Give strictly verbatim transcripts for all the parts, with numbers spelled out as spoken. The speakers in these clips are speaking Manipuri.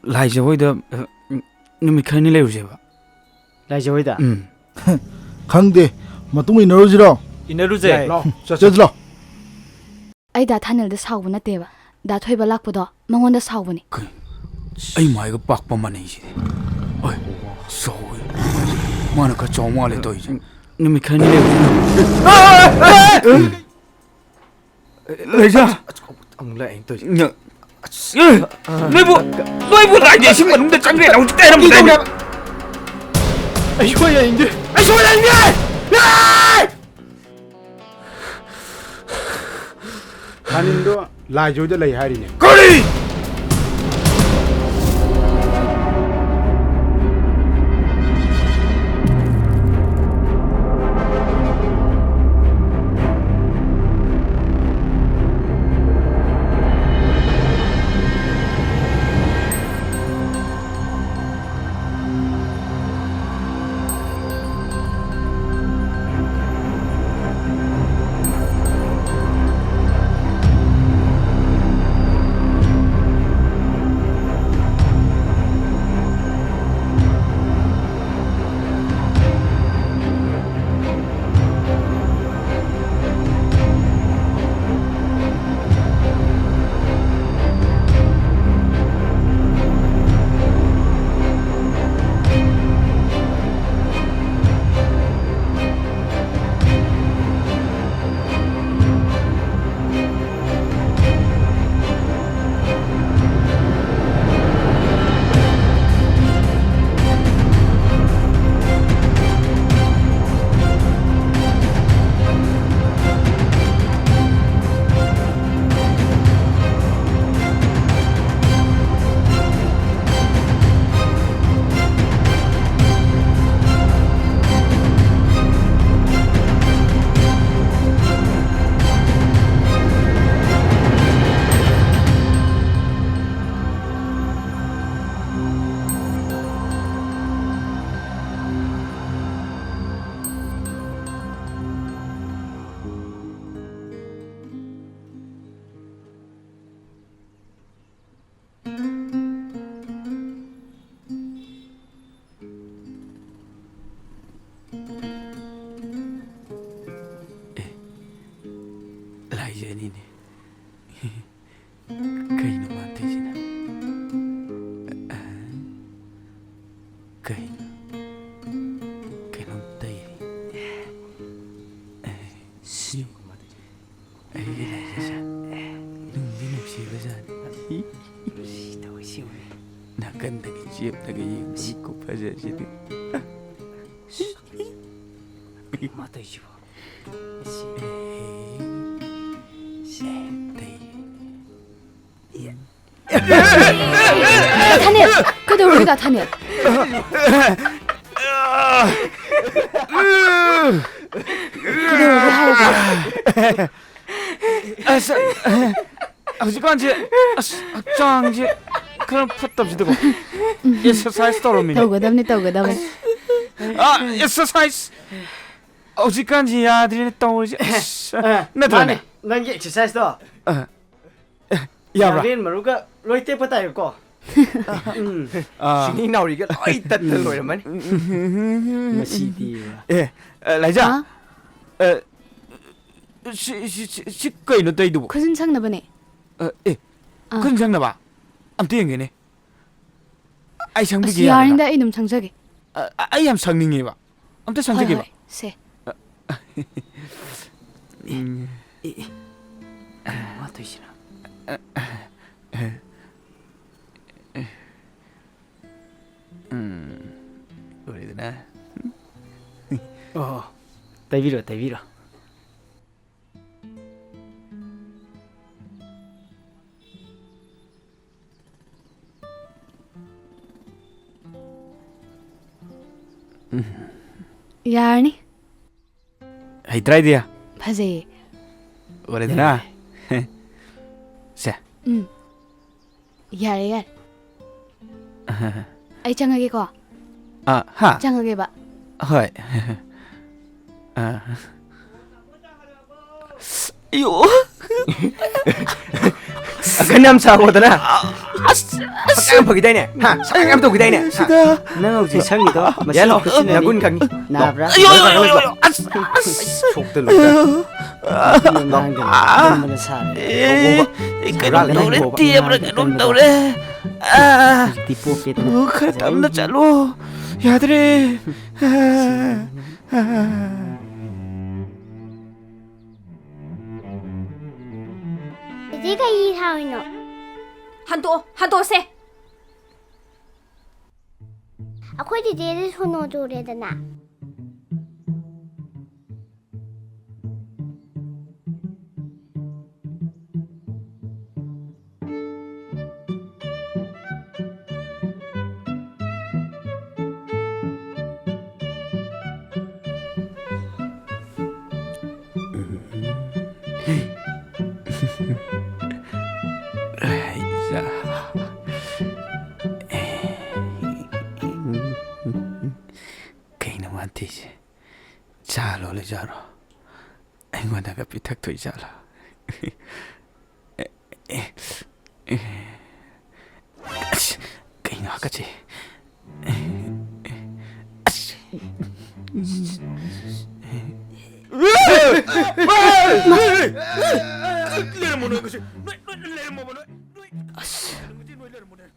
ꯂꯥꯏꯖ ꯍꯣꯏꯗ, ꯑ, ꯅꯨꯃꯤꯠ ꯈꯔꯅꯤ ꯂꯩꯔꯨꯁꯦꯕ꯫ ꯂꯥꯏꯖ ꯍꯣꯏꯗ? ꯎꯝ꯫ ꯈꯪꯗꯦ, ꯃꯇꯨꯡ ꯏꯟꯅꯔꯨꯁꯤꯔꯣ? ꯏꯟꯅꯔꯨꯁꯦ꯫ ꯌꯥꯏ꯫ ꯂꯥꯛꯑꯣ, ꯆꯠꯁꯤ꯫ ꯆꯠꯁꯤ ꯂꯥꯛꯑꯣ꯫ ꯑꯩ ꯗꯥ ꯊꯥꯅꯦꯜꯗ ꯁꯥꯎꯕ ꯅꯠꯇꯦꯕ, ꯗꯥ ꯊꯣꯏꯕ ꯂꯥꯛꯄꯗꯣ ꯃꯉꯣꯟꯗ ꯁꯥꯎꯕꯅꯤ꯫ ꯀꯩ? ꯑꯩ ꯃꯥꯏꯒ ꯄꯥꯛꯄ ꯃꯥꯟꯅꯩꯁꯤꯗꯤ꯫ ꯑꯩ ꯆꯥꯎꯋꯦ꯫ ꯃꯥꯅ ꯈꯔ ꯆꯥꯎ ꯃꯥꯜꯂꯦ ꯇꯧꯔꯤꯁꯦ꯫ ꯅꯨꯃꯤꯠ ꯈꯔꯅꯤ ꯂꯩꯕ꯫ ꯂꯩꯖꯥ꯫ ꯑꯃꯨꯛ ꯂꯥꯛꯑꯦ ꯇꯧꯔꯤꯁꯦ꯫ ꯅ-, ꯑꯦ, ꯅꯣꯏꯕꯨ, ꯅꯣꯏꯕꯨ ꯂꯥꯏꯗꯤ ꯏꯁꯤꯡ ꯃꯅꯨꯡꯗ ꯆꯪꯈ꯭ꯔꯦꯅ ꯍꯧꯖꯤꯛꯇ ꯍꯥꯏꯔꯝꯗꯥꯏꯅꯦ꯫ ꯑꯩ ꯁꯨꯡꯌꯥ ꯌꯥꯅꯤꯡꯗꯦ꯫ ꯑꯩ ꯁꯨꯡꯌꯥ ꯌꯥꯅꯤꯡꯗꯦ꯫ ꯑꯦ! ꯊꯥꯅꯤꯜꯗꯣ ꯂꯥꯏꯖꯣꯏꯗ ꯂꯩ ꯍꯥꯏꯔꯤꯅꯦ꯫ ꯀꯔꯤ? ꯁꯤꯗꯤ꯫ ꯃꯥ ꯇꯧꯔꯤꯁꯤꯕꯣ? ꯁꯤ꯫ ꯁꯤ꯫ ꯊꯥꯅꯦꯜ! ꯀꯩꯗꯧꯔꯒꯦ, ꯊꯥꯅꯦꯜ? ꯀꯩꯗꯧꯔꯒꯦ ꯍꯥꯏꯔꯒ? ꯑꯁ, ꯍꯧꯖꯤꯛꯀꯥꯟꯁꯦ, ꯑꯁ, ꯍꯛꯆꯥꯡꯁꯦ ꯈꯔ ꯐꯠꯇꯕꯁꯤꯗꯀꯣ, exercise ꯇꯧꯔꯝꯃꯤꯅꯦ꯫ ꯇꯧꯒꯗꯕꯅꯤ, ꯇꯧꯒꯗꯕꯅꯤ꯫ ꯑꯥ, exercise꯫ ꯍꯧꯖꯤꯛꯀꯥꯟꯁꯤ ꯌꯥꯗ꯭ꯔꯦꯅꯦ ꯇꯧꯔꯤꯁꯦ꯫ ꯑꯁ, ꯑ, ꯅꯠꯇ꯭ꯔꯅꯦ? ꯃꯥꯅꯦ, ꯅꯪꯒꯤ exercise ꯇꯣ꯫ ꯑ, ꯑꯦ, ꯌꯥꯕ꯭ꯔꯥ? ꯌꯥꯔꯦꯟ ꯃꯔꯨꯒ ꯂꯣꯏ ꯇꯦꯛꯄ ꯇꯥꯏꯀꯣ꯫ ꯎꯝ꯫ ꯑꯥ꯫ ꯁꯤꯡꯂꯤ ꯅꯥꯎꯔꯤꯒ ꯂꯣꯏ ꯇꯠꯇ ꯂꯣꯏꯔꯝꯃꯅꯤ꯫ ꯃꯁꯤꯗꯤ꯫ ꯑꯦ, ꯑ, ꯂꯥꯏꯖꯥ꯫ ꯍꯥ? ꯑ, ꯁꯤ, ꯁꯤ, ꯁꯤ, ꯁꯤ ꯀꯩꯅꯣ ꯇꯧꯏꯗꯨꯕꯨ? ꯈꯨꯖꯤꯟ ꯁꯪꯅꯕꯅꯦ꯫ ꯑ, ꯑꯦ, ꯑꯥ꯫ ꯈꯨꯖꯤꯟ ꯁꯪꯅꯕ? ꯑꯝꯇ ꯌꯦꯡꯒꯦꯅꯦ꯫ ꯑꯩ ꯁꯪꯕꯤꯒꯦ ꯑꯁ, ꯌꯥꯒꯗ꯭ꯔꯥ? ꯌꯥꯔꯅꯤꯗ, ꯑꯩ ꯑꯗꯨꯝ ꯁꯪꯖꯒꯦ꯫ ꯑ, ꯑ, ꯑꯩ ꯌꯥꯝ ꯁꯪꯅꯤꯡꯉꯦꯕ꯫ ꯑꯝꯇ ꯍꯣꯏ, ꯁꯪꯖꯒꯦꯕ꯫ ꯍꯣꯏ, ꯁꯦ꯫ ꯑ, ꯎꯝ꯫ ꯑꯦ, ꯑꯦ, ꯀꯩꯅꯣ ꯃꯥ ꯇꯧꯏꯁꯤꯅ? ꯎꯝ꯫ ꯂꯣꯏꯔꯦꯗꯅ꯫ ꯑꯣ, ꯇꯩꯕꯤꯔꯣ, ꯇꯩꯕꯤꯔꯣ꯫ ꯌꯥꯔꯅꯤ꯫ ꯍꯩꯇ꯭ꯔꯥ, ꯏꯗꯤ? ꯐꯖꯩꯌꯦ꯫ ꯂꯣꯏꯔꯦꯗꯅ꯫ ꯁꯦ꯫ ꯎꯝ꯫ ꯌꯥꯔꯦ, ꯌꯥꯔꯦ꯫ ꯑꯩ ꯆꯪꯉꯒꯦꯀꯣ꯫ ꯑ, ꯍꯥ? ꯆꯪꯉꯒꯦꯕ꯫ ꯍꯣꯏ꯫ ꯑ꯫ ꯑꯌꯣ꯫ ꯑꯀꯟ ꯌꯥꯝ ꯁꯥꯕꯗꯅ꯫ ꯑꯁ, ꯑꯁ꯫ ꯌꯥꯝ ꯐꯈꯤꯗꯥꯏꯅꯦ? ꯍꯥ? ꯁꯛ ꯌꯥꯝ ꯇꯧꯈꯤꯗꯥꯏꯅꯦ? ꯍꯥ? ꯁꯤꯗ꯫ ꯅꯪ ꯍꯧꯖꯤꯛ ꯁꯪꯉꯤꯗꯣ ꯃꯁꯤ ꯌꯥꯂꯣ꯫ ꯈꯨꯠꯁꯤꯅꯅꯤ꯫ ꯅꯒꯨꯟ ꯈꯪꯉꯤ꯫ ꯅꯥꯕ꯭ꯔꯥ? ꯑꯌꯣ, ꯑꯌꯣ, ꯑꯌꯣ, ꯑꯌꯣ, ꯑꯁ, ꯑꯁ꯫ ꯁꯣꯛꯇ ꯂꯣꯏ꯫ ꯅꯨꯄꯤ ꯑꯉꯥꯡꯒ ꯂꯥꯡꯗꯅ ꯁꯥꯔꯦ꯫ ꯑꯦ, ꯍꯧꯕ꯫ ꯑꯩ ꯀꯩꯅꯣꯝ ꯍꯨꯔꯥꯟ ꯇꯧꯔꯦ, ꯍꯨꯔꯥꯟ ꯇꯦꯕ꯭ꯔꯥ ꯀꯩꯅꯣꯝ ꯇꯧꯔꯦ꯫ ꯑꯥ꯫ ꯍꯧꯖꯤꯛꯇꯤ ꯄꯣꯛꯀꯦꯗꯅ꯫ ꯑꯣ, ꯈꯔ ꯇꯞꯅ ꯆꯠꯂꯣ꯫ ꯌꯥꯗ꯭ꯔꯦ꯫ ꯆꯦꯆꯦ, ꯀꯩ ꯁꯥꯎꯔꯤꯅꯣ? ꯍꯟꯗꯣꯛꯑꯣ, ꯍꯟꯗꯣꯛꯑꯁꯦ꯫ ꯑꯩꯈꯣꯏ ꯆꯦꯆꯦꯗꯤ ꯁꯣꯅꯣ ꯆꯨꯔꯦꯗꯅ꯫ ꯀꯩꯅꯣ ꯃꯥ ꯊꯤꯁꯦ? ꯆꯥ ꯂꯣꯜꯂꯤꯖꯥꯠꯔꯣ? ꯑꯩꯉꯣꯟꯗꯒ ꯄꯤꯊꯛꯇꯣꯏ ꯖꯥꯠꯂꯣ? ꯑꯁ, ꯀꯩꯅꯣ ꯍꯥꯀꯠꯆꯩ꯫ ꯑꯁ꯫ ꯂꯩꯔꯝꯃꯣ ꯅꯣꯏ ꯉꯁꯤ꯫ ꯅꯣꯏ, ꯅꯣꯏ, ꯅꯣꯏ ꯂꯩꯔꯝꯃꯣꯕ ꯅꯣꯏ꯫ ꯅꯣꯏ꯫ ꯑꯁ꯫ ꯅꯣꯏ ꯂꯩꯔꯝꯃꯣ ꯅꯣꯏ꯫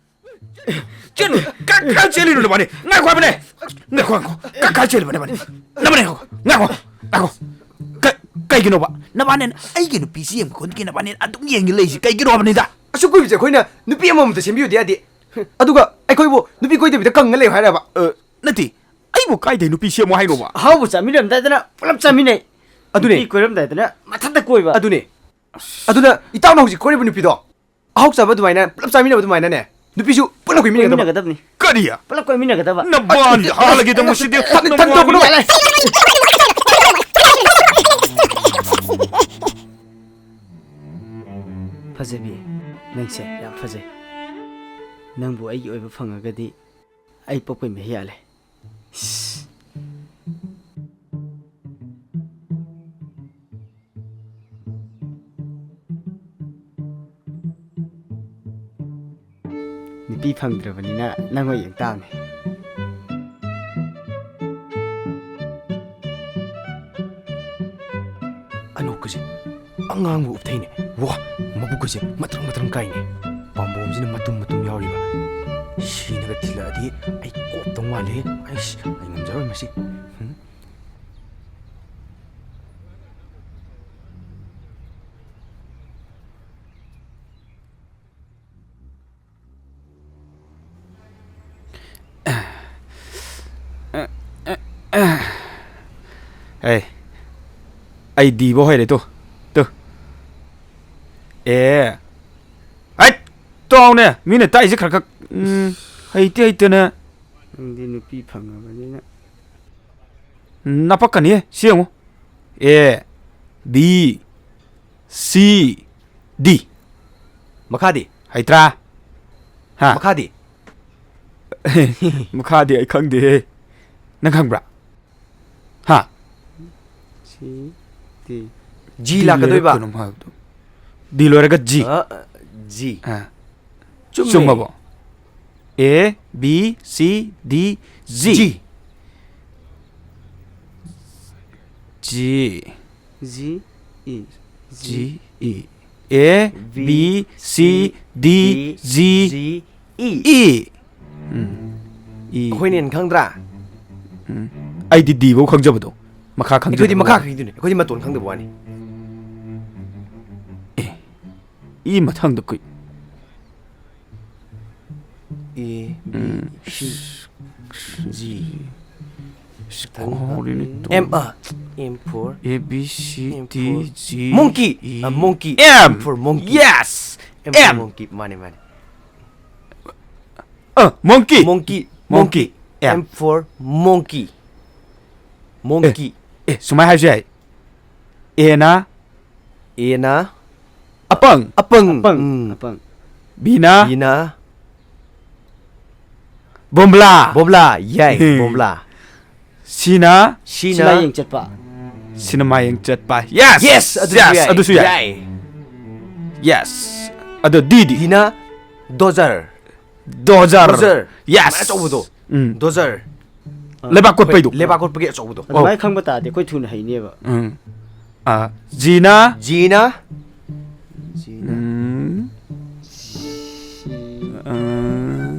ꯆꯦꯜꯂꯨ! ꯀ-, ꯀꯥꯏ ꯆꯦꯜꯂꯤꯅꯣ ꯅꯕꯥꯅꯤ? ꯉꯥꯏꯈꯣ ꯍꯥꯏꯕꯅꯦ! ꯉꯥꯏꯈꯣ, ꯉꯥꯏꯈꯣ! ꯀ-, ꯀꯥꯏ ꯆꯦꯜꯂꯤꯕ ꯅꯕꯥꯅꯤ? ꯅꯕꯥꯅꯤ ꯉꯥꯏꯈꯣ, ꯉꯥꯏꯈꯣ, ꯉꯥꯏꯈꯣ! ꯀ-, ꯀꯩꯒꯤꯅꯣꯕ? ꯅꯕꯥꯅꯤꯅ ꯑꯩꯒꯤ ꯅꯨꯄꯤꯁꯤ ꯌꯦꯡꯕ ꯈꯨꯗꯤꯡꯒꯤ ꯅꯕꯥꯅꯤꯅ ꯑꯗꯨꯝ ꯌꯦꯡꯉ ꯂꯩꯁꯤ ꯀꯩꯒꯤꯅꯣ ꯍꯥꯏꯕꯅꯤꯗ? ꯑꯁꯨꯛ ꯀꯨꯏꯕꯁꯦ ꯑꯩꯈꯣꯏꯅ ꯅꯨꯄꯤ ꯑꯃꯃꯝꯇ ꯁꯦꯝꯕꯤꯌꯨꯗꯤ ꯌꯥꯗꯦ꯫ ꯑꯗꯨꯒ ꯑꯩꯈꯣꯏꯕꯨ ꯅꯨꯄꯤ ꯀꯣꯏꯗꯕꯤꯗ ꯀꯪꯉ ꯂꯩꯌꯨ ꯍꯥꯏꯔꯕ? ꯑ, ꯅꯠꯇꯦ, ꯑꯩꯕꯨ ꯀꯥꯏꯗꯩ ꯅꯨꯄꯤ ꯁꯦꯝꯃꯣ ꯍꯥꯏꯅꯣꯕ? ꯑꯍꯥꯎꯕ ꯆꯥꯃꯤꯟꯅꯔꯝꯗꯥꯏꯗꯅ ꯄꯨꯂꯞ ꯆꯥꯃꯤꯟꯅꯩ꯫ ꯑꯗꯨꯅꯦ꯫ ꯅꯨꯄꯤ ꯀꯣꯏꯔꯝꯗꯥꯏꯗꯅ ꯃꯊꯟꯇ ꯀꯣꯏꯕ꯫ ꯑꯗꯨꯅꯦ꯫ ꯑꯗꯨꯅ ꯏꯇꯥꯎꯅ ꯍꯧꯖꯤꯛ ꯀꯣꯏꯔꯤꯕ ꯅꯨꯄꯤꯗꯣ ꯑꯍꯥꯎ ꯆꯥꯕ ꯑꯗꯨꯃꯥꯏꯅ ꯄꯨꯂꯞ ꯆꯥꯃꯤꯟꯅꯕ ꯑꯗꯨꯃꯥꯏꯅꯅꯦ ꯅꯨꯄꯤꯁꯨ ꯄꯨꯟꯅ ꯀꯣꯏꯃꯤꯟꯅꯒꯗꯕ꯫ ꯀꯣꯏꯃꯤꯟꯅꯒꯗꯕꯅꯤ꯫ ꯀꯔꯤ? ꯄꯨꯂꯞ ꯀꯣꯏꯃꯤꯟꯅꯒꯗꯕ꯫ ꯅꯕꯥꯅꯤ ꯍꯥꯠꯂꯒꯦꯗ ꯃꯁꯤꯗꯤ꯫ ꯊꯛ-, ꯊꯛ-, ꯊꯛ-, ꯊꯛ-, ꯐꯖꯕꯤ, ꯅꯪꯁꯦ ꯌꯥꯝ ꯐꯖꯩ꯫ ꯅꯪꯕꯨ ꯑꯩꯒꯤ ꯑꯣꯏꯕ ꯐꯪꯉꯒꯗꯤ ꯑꯩ ꯄꯣꯛꯄꯩ ꯃꯍꯩ ꯌꯥꯜꯂꯦ꯫ ꯏꯁ꯫ ꯅꯨꯄꯤ ꯐꯪꯗ꯭ꯔꯕꯅꯤꯅ ꯅꯪ ꯑꯣꯏ ꯌꯦꯡ ꯇꯥꯕꯅꯤ꯫ ꯑꯅꯣꯛꯀꯁꯦ ꯑꯉꯥꯡꯕ ꯎꯞꯊꯩꯅꯦ꯫ ꯋꯥ! ꯃꯕꯨꯛꯀꯁꯦ ꯃꯇ꯭ꯔꯪ ꯃꯇ꯭ꯔꯪ ꯀꯥꯏꯅꯦ꯫ ꯄꯥꯝꯕꯣꯝꯁꯤꯅ ꯃꯇꯨꯝ ꯃꯇꯨꯝ ꯌꯥꯎꯔꯤꯕ꯫ ꯁꯤꯅꯒ ꯊꯤꯜꯂꯛꯑꯗꯤ ꯑꯩ ꯀꯣꯞꯇꯧ ꯃꯥꯜꯂꯦ꯫ ꯑꯩꯁ, ꯑꯩ ꯉꯝꯖꯔꯣꯏ ꯃꯁꯤ꯫ ꯍꯨꯝ꯫ ꯑꯦ, ꯑꯩ ꯗꯤꯕ ꯍꯩꯔꯦ ꯇꯨ꯫ ꯇꯨ꯫ ꯑꯦ꯫ ꯑꯩꯠ! ꯇꯥꯎꯅꯦ! ꯃꯤꯅ ꯇꯥꯛꯏꯁꯦ ꯈꯔ ꯈꯛ꯫ ꯎꯝ, ꯍꯩꯇꯦ ꯍꯩꯇꯦꯅꯦ꯫ ꯅꯪꯗꯤ ꯅꯨꯄꯤ ꯐꯪꯉꯕꯅꯤꯅ꯫ ꯅꯄꯛꯀꯅꯤ, ꯁꯤ ꯌꯦꯡꯉꯨ꯫ ꯑꯦ, ꯕꯤ, ꯁꯤ, ꯗꯤ꯫ ꯃꯈꯥꯗꯤ? ꯍꯩꯇ꯭ꯔꯥ? ꯍꯥ? ꯃꯈꯥꯗꯤ? ꯃꯈꯥꯗꯤ ꯑꯩ ꯈꯪꯗꯦꯍꯦ꯫ ꯅꯪ ꯈꯪꯕ꯭ꯔꯥ? ꯍꯥ? ꯁꯤ, ꯗꯤ꯫ ꯖꯤ ꯗꯤ ꯂꯥꯛꯀꯗꯣꯏꯕ? ꯂꯣꯏꯔꯒ ꯀꯩꯅꯣꯝ ꯍꯥꯏꯕꯗꯣ꯫ ꯗꯤ ꯂꯣꯏꯔꯒ ꯖꯤ꯫ ꯑ, ꯖꯤ꯫ ꯑ꯫ ꯆꯨꯝꯃꯦ꯫ ꯆꯨꯝꯃꯕꯣ? A, B, C, D, G. G. G. G. G, E. G, E. A, B, B, C, C, D, D, G, G, E. E. Um. E. ꯑꯩꯈꯣꯏꯅ ꯍꯦꯟꯅ ꯈꯪꯗ꯭ꯔꯥ? ꯎꯝ꯫ ꯑꯩꯗꯤ ꯗꯤꯐꯧ ꯈꯪꯖꯕꯗꯣ꯫ ꯃꯈꯥ ꯑꯩꯈꯣꯏꯗꯤ ꯈꯪꯖꯗꯕ ꯃꯈꯥ ꯋꯥꯅꯤ꯫ ꯈꯪꯗꯣꯏꯅꯦ꯫ ꯑꯩꯈꯣꯏꯗꯤ ꯃꯇꯣꯟ ꯈꯪꯗꯕ ꯋꯥꯅꯤ꯫ ꯑꯦ꯫ ꯏ ꯃꯊꯪꯗ ꯀꯨꯏ-, ꯑꯦ, ꯕꯤ, ꯎꯝ꯫ ꯁꯤ, ꯖꯤ꯫ ꯏꯁ, ꯃꯊꯪꯗ ꯀꯥꯎꯔꯦꯅꯦ ꯇꯨ꯫ M, uh, M for A, B, C, M D, for G, monkey. E, uh, monkey. M. M for monkey. Yes! M for M. Monkey. ꯃꯥꯅꯦ, ꯃꯥꯅꯦ꯫ Uh, monkey. Monkey. Monkey. Monkey. M. M for monkey. ꯑꯦ, ꯃꯣꯡꯀꯤ꯫ ꯑꯦ, ꯁꯨꯃꯥꯏ ꯍꯥꯏꯁꯨ ꯌꯥꯏ꯫ ꯑꯦꯅ ꯑꯦꯅ ꯑꯄꯪ꯫ ꯑꯄꯪ꯫ ꯑꯄꯪ, ꯎꯝ꯫ ꯑꯄꯪ꯫ ꯕꯤꯅ ꯕꯤꯅ ꯕꯣꯝꯕ꯭ꯂꯥ꯫ ꯕꯣꯝꯕ꯭ꯂꯥ꯫ ꯌꯥꯏ, ꯍꯦ꯫ ꯕꯣꯝꯕ꯭ꯂꯥ꯫ ꯁꯤꯅ ꯁꯤꯅ ꯁꯤꯅ ꯌꯦꯡ ꯆꯠꯄ꯫ ꯁꯤꯅꯦꯃꯥ ꯌꯦꯡ ꯆꯠꯄ꯫ ꯌꯦꯁ! ꯌꯦꯁ! ꯑꯗꯨꯁꯨ ꯌꯦꯁ! ꯌꯥꯏ꯫ ꯑꯗꯨꯁꯨ ꯌꯥꯏ꯫ ꯌꯥꯏ꯫ ꯌꯦꯁ꯫ ꯑꯗꯣ ꯗꯤꯗꯤ? ꯗꯤꯅ ꯗꯣꯖꯔ꯫ ꯗꯣꯖꯔ꯫ ꯗꯣꯖꯔ꯫ ꯌꯦꯁ꯫ ꯑꯆꯧꯕꯗꯣ꯫ ꯎꯝ꯫ ꯗꯣꯖꯔ꯫ ꯂꯩꯕꯥꯛ ꯀꯣꯠꯄꯩꯗꯣ꯫ ꯂꯩꯕꯥꯛ ꯀꯣꯠꯄꯒꯤ ꯑꯆꯧꯕꯗꯣ꯫ ꯑꯣ꯫ ꯑꯗꯨꯃꯥꯏꯅ ꯈꯪꯕ ꯇꯥꯔꯗꯤ ꯑꯩꯈꯣꯏ ꯊꯨꯅ ꯍꯩꯅꯦꯕ꯫ ꯎꯝ꯫ ꯑ, ꯖꯤꯅ? ꯖꯤꯅ? ꯖꯤꯅ? ꯎꯝ꯫ ꯁꯤ-, ꯑ,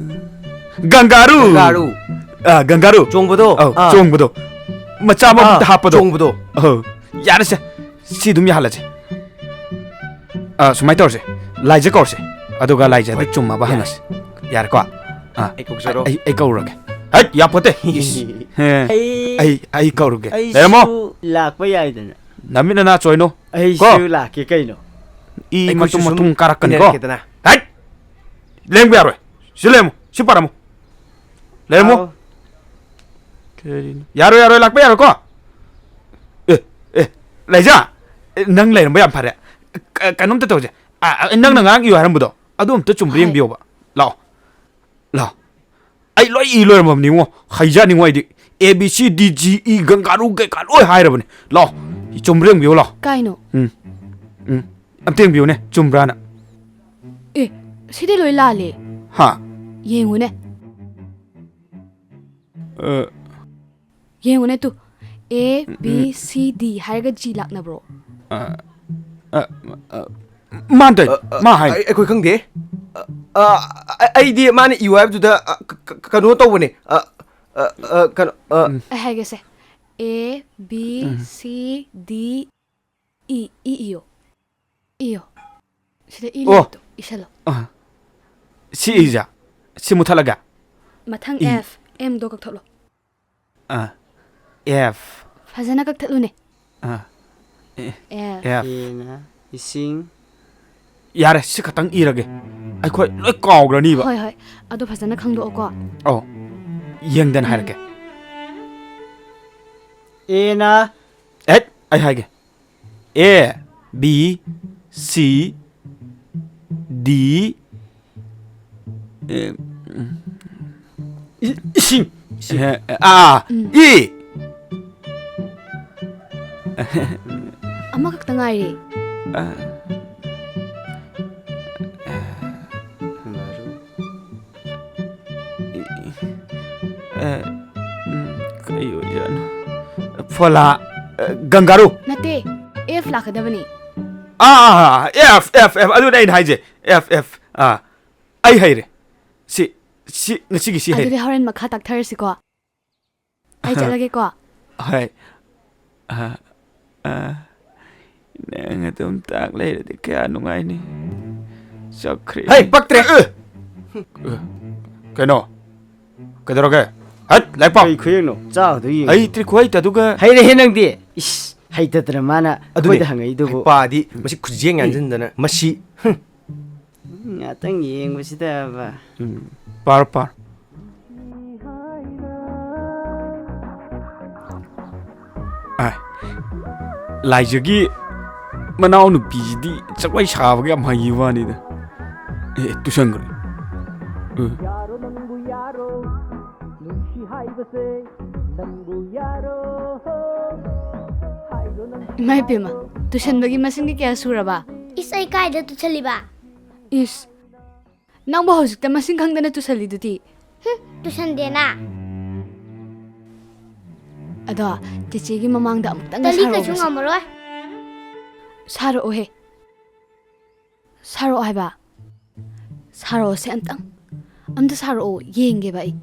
ꯒꯪꯒꯥꯔꯨ꯫ ꯒꯪꯒꯥꯔꯨ꯫ ꯑ, ꯒꯪꯒꯥꯔꯨ꯫ ꯆꯣꯡꯕꯗꯣ? ꯑꯧ, ꯑꯥ꯫ ꯆꯣꯡꯕꯗꯣ꯫ ꯃꯆꯥ ꯃꯕꯨꯛꯇ ꯑꯥ, ꯍꯥꯞꯄꯗꯣ꯫ ꯆꯣꯡꯕꯗꯣ꯫ ꯑꯧ꯫ ꯌꯥꯔꯦꯁꯦ꯫ ꯁꯤ ꯑꯗꯨꯝ ꯌꯥꯍꯜꯂꯁꯦ꯫ ꯑ, ꯁꯨꯃꯥꯏꯅ ꯇꯧꯔꯁꯦ꯫ ꯂꯥꯏꯖ ꯀꯧꯔꯁꯦ꯫ ꯑꯗꯨꯒ ꯂꯥꯏꯖꯗ ꯍꯣꯏ꯫ ꯆꯨꯝꯃꯕ ꯌꯥꯏ꯫ ꯍꯪꯉꯁꯤ꯫ ꯌꯥꯔꯦꯀꯣ? ꯑꯥ, ꯑꯩ ꯀꯧꯖꯔꯣ꯫ ꯑꯩ, ꯑꯩ ꯀꯧꯔꯒꯦ꯫ ꯍꯩꯠ, ꯌꯥꯄꯣꯠꯇꯦ꯫ ꯏꯁ꯫ ꯍꯦ꯫ ꯑꯩ, ꯑꯩ, ꯑꯩ ꯀꯧꯔꯒꯦ꯫ ꯑꯩꯁꯨ ꯂꯩꯔꯝꯃꯣ꯫ ꯂꯥꯛꯄ ꯌꯥꯏꯗꯅ꯫ ꯅꯃꯤꯠ ꯅꯅꯥ ꯆꯣꯏꯅꯣ꯫ ꯑꯩꯁꯨ ꯀꯣ? ꯂꯥꯛꯀꯦ ꯀꯩꯅꯣ꯫ ꯏ ꯑꯩꯈꯣꯏꯁꯨ ꯃꯇꯨꯝ ꯁꯨꯝ ꯃꯇꯨꯝ ꯀꯥꯔꯛꯀꯅꯤꯀꯣ꯫ ꯏꯟꯅꯔꯛꯀꯦꯗꯅ꯫ ꯍꯥꯏꯠ! ꯂꯦꯡꯕ ꯌꯥꯔꯣꯏ꯫ ꯁꯤ ꯂꯩꯔꯝꯃꯨ꯫ ꯁꯤ ꯄꯥꯔꯝꯃꯨ꯫ ꯂꯩꯔꯝꯃꯨ꯫ ꯍꯥꯎ꯫ ꯀꯔꯤꯅꯣ? ꯌꯥꯔꯣꯏ, ꯌꯥꯔꯣꯏ, ꯂꯥꯛꯄ ꯌꯥꯔꯣꯏꯀꯣ꯫ ꯑꯦ, ꯑꯦ, ꯂꯩꯖꯥ꯫ ꯑꯦ, ꯅꯪ ꯂꯩꯔꯝꯕ ꯌꯥꯝ ꯐꯔꯦ꯫ ꯀ-, ꯀꯩꯅꯣꯝꯇ ꯇꯧꯁꯦ꯫ ꯑ, ꯑ, ꯅꯪꯅ ꯉꯔꯥꯡ ꯏꯌꯨ ꯍꯥꯏꯔꯝꯕꯗꯣ, ꯑꯗꯨ ꯑꯝꯇ ꯆꯨꯝꯕ꯭ꯔꯥ ꯍꯣꯏ꯫ ꯌꯦꯡꯕꯤꯌꯣꯕ꯫ ꯂꯥꯛꯑꯣ꯫ ꯂꯥꯛꯑꯣ꯫ ꯑꯩ ꯂꯣꯏ ꯏ ꯂꯣꯏꯔꯝꯃꯕꯅꯤꯉꯣ꯫ ꯍꯩꯖꯥꯅꯤꯡꯉꯣ ꯑꯩꯗꯤ꯫ A B C D G E ꯒꯪꯒꯥꯔꯨ ꯀꯩꯀꯥ ꯂꯣꯏ ꯍꯥꯏꯔꯕꯅꯤ꯫ ꯂꯥꯛꯑꯣ꯫ ꯆꯨꯝꯕ꯭ꯔꯥ ꯌꯦꯡꯕꯤꯌꯨ ꯂꯥꯛꯑꯣ꯫ ꯀꯥꯏꯅꯣ? ꯎꯝ꯫ ꯎꯝ꯫ ꯑꯝꯇ ꯌꯦꯡꯕꯤꯌꯨꯅꯦ꯫ ꯆꯨꯝꯕ꯭ꯔꯥꯅ? ꯑꯦ, ꯁꯤꯗꯤ ꯂꯣꯏ ꯂꯥꯜꯂꯦ꯫ ꯍꯥ? ꯌꯦꯡꯉꯨꯅꯦ꯫ ꯑ꯫ ꯌꯦꯡꯉꯨꯅꯦ two. A, B, um. C, D ꯍꯥꯏꯔꯒ G ꯂꯥꯛꯅꯕ꯭ꯔꯣ? ꯑ, ꯑ, ꯑ, ꯃꯥꯅ ꯇꯧ-, ꯑ, ꯑ, ꯃꯥ ꯍꯥꯏ꯫ ꯑꯩ, ꯑꯩꯈꯣꯏ ꯈꯪꯗꯦ꯫ ꯑ, ꯑ, ꯑ, ꯑꯩꯗꯤ ꯃꯥꯅ ꯏꯌꯨ ꯍꯥꯏꯕꯗꯨꯗ, ꯑ, ꯀ-, ꯀ-, ꯀꯩꯅꯣ ꯇꯧꯕꯅꯦ꯫ ꯑ, ꯑ, ꯑ, ꯀꯩꯅꯣ, ꯑ꯫ ꯎꯝ꯫ ꯑꯩ ꯍꯥꯏꯒꯦꯁꯦ꯫ A, B, um. C, D, E, E ꯏꯌꯣ꯫ ꯏꯌꯣ꯫ ꯁꯤꯗ ꯏ ꯑꯣ꯫ ꯂꯩꯕꯗꯣ ꯏꯁꯜꯂꯣ꯫ ꯑ꯫ ꯁꯤ ꯏꯁꯦ? ꯁꯤ ꯃꯨꯊꯠꯂꯒ? ꯃꯊꯪ ꯏ꯫ F, M ꯗꯣ ꯀꯛꯊꯠꯂꯣ꯫ ꯑ꯫ F꯫ ꯐꯖꯅ ꯀꯛꯊꯠꯂꯨꯅꯦ꯫ ꯑ꯫ ꯑꯦ꯫ F꯫ F꯫ Aꯅ ꯏꯁꯤꯡ꯫ ꯌꯥꯔꯦ, ꯁꯤ ꯈꯛꯇꯪ ꯏꯔꯒꯦ꯫ ꯑꯩꯈꯣꯏ ꯂꯣꯏ ꯀꯥꯎꯈ꯭ꯔꯅꯤꯕ꯫ ꯍꯣꯏ, ꯍꯣꯏ꯫ ꯑꯗꯣ ꯐꯖꯅ ꯈꯪꯗꯣꯛꯑꯣꯀꯣ꯫ ꯑꯧ꯫ ꯌꯦꯡꯗꯅ ꯎꯝ꯫ ꯍꯥꯏꯔꯛꯀꯦ꯫ Aꯅ꯫ ꯑꯦꯠ, ꯑꯩ ꯍꯥꯏꯒꯦ꯫ A, B, C, D, A, um. E-, ꯏꯁꯤꯡ, ꯏꯁꯤꯡ꯫ ꯑꯦ, ꯑꯥ, ꯎꯝ꯫ ꯏ꯫ ꯑꯃꯈꯛꯇ ꯉꯥꯏꯔꯦ꯫ ꯑ, ꯑ, ꯏ-, ꯑ, ꯎꯝ, ꯀꯩ ꯑꯣꯏꯖꯥꯠꯅꯣ? ꯐꯣꯂꯥ, ꯑ, ꯒꯪꯒꯥꯔꯨ꯫ ꯅꯠꯇꯦ, F ꯂꯥꯛꯀꯗꯕꯅꯤ꯫ ꯑꯥ, ꯑꯥ, ꯑꯥ, F, F, F, ꯑꯗꯨꯅꯦ ꯑꯩꯅ ꯍꯥꯏꯁꯦ, F, F, ꯑꯥ, ꯑꯩ ꯍꯩꯔꯦ꯫ ꯁꯤ, ꯁꯤ, ꯉꯁꯤꯒꯤ ꯁꯤ ꯍꯩꯔꯦ꯫ ꯑꯗꯨꯗꯤ ꯍꯣꯔꯦꯟ ꯃꯈꯥ ꯇꯥꯛꯊꯔꯁꯤꯀꯣ꯫ ꯑꯩ ꯆꯠꯂꯒꯦꯀꯣ꯫ ꯍꯣꯏ꯫ ꯑ, ꯑ, ꯅꯪ ꯑꯗꯨꯝ ꯇꯥꯛ ꯂꯩꯔꯗꯤ ꯀꯌꯥ ꯅꯨꯡꯉꯥꯏꯅꯤ꯫ ꯆꯠꯈ꯭ꯔꯦ꯫ ꯍꯩ, ꯄꯛꯇ꯭ꯔꯦ꯫ ꯑꯦ! ꯑꯦ! ꯀꯩꯅꯣ? ꯀꯩꯗꯧꯔꯒꯦ? ꯍꯠ, ꯂꯥꯏꯔꯤꯛ ꯄꯥꯎ꯫ ꯀꯩ ꯈꯨꯌꯦꯡꯅꯣ? ꯆꯥꯗꯣ ꯌꯦꯡꯉꯣ꯫ ꯑꯩ ꯇ꯭ꯔꯤꯛ ꯈꯨꯍꯩꯇ ꯑꯗꯨꯒ꯫ ꯍꯩꯔꯦꯍꯦ ꯅꯪꯗꯤ꯫ ꯏꯁ, ꯍꯩꯇꯗꯅ ꯃꯥꯅ ꯑꯗꯨꯅꯦ, ꯑꯩꯈꯣꯏꯗ ꯍꯪꯉꯛꯏꯗꯨꯕꯨ꯫ ꯍꯩꯄꯥꯗꯤ ꯃꯁꯤ ꯈꯨꯖꯦꯡ ꯌꯥꯟꯁꯤꯟꯗꯅ ꯃꯁꯤ꯫ ꯍꯨꯝ꯫ ꯉꯥꯛꯇꯪ ꯌꯦꯡꯕꯁꯤꯗꯕ꯫ ꯎꯝ, ꯄꯥꯔꯣ, ꯄꯥꯔꯣ꯫ ꯑꯥꯏ, ꯂꯥꯏꯖꯒꯤ ꯃꯅꯥꯎꯅꯨꯄꯤꯁꯤꯗꯤ ꯖꯒꯣꯏ ꯁꯥꯕꯒ ꯌꯥꯝ ꯍꯩꯈꯤꯕ ꯋꯥꯅꯤꯗ꯫ ꯑꯦ, ꯇꯨꯁꯟꯈ꯭ꯔꯦ꯫ ꯎꯝ꯫ ꯏꯃꯥ ꯏꯕꯦꯝꯃ, ꯇꯨꯁꯟꯕꯒꯤ ꯃꯁꯤꯡꯗꯤ ꯀꯌꯥ ꯁꯨꯔꯕ? ꯏꯁ, ꯑꯩ ꯀꯥꯏꯗ ꯇꯨꯁꯜꯂꯤꯕ? ꯏꯁ, ꯅꯪꯕꯨ ꯍꯧꯖꯤꯛꯇ ꯃꯁꯤꯡ ꯈꯪꯗꯅ ꯇꯨꯁꯜꯂꯤꯗꯨꯗꯤ? ꯍꯨꯝ, ꯇꯨꯁꯟꯗꯦꯅ꯫ ꯑꯗꯣ, ꯆꯦꯆꯦꯒꯤ ꯃꯃꯥꯡꯗ ꯑꯃꯨꯛꯇꯪꯒ ꯇꯜꯂꯤ, ꯀꯩꯁꯨ ꯁꯥꯔꯛꯑꯣꯕꯁꯦ꯫ ꯉꯝꯃꯔꯣꯏ꯫ ꯁꯥꯔꯛꯑꯣꯍꯦ꯫ ꯁꯥꯔꯛꯑꯣ ꯍꯥꯏꯕ꯫ ꯁꯥꯔꯛꯑꯣꯁꯦ ꯑꯝꯇꯪ꯫ ꯑꯝꯇ ꯁꯥꯔꯛꯑꯣ, ꯌꯦꯡꯒꯦꯕ ꯑꯩ꯫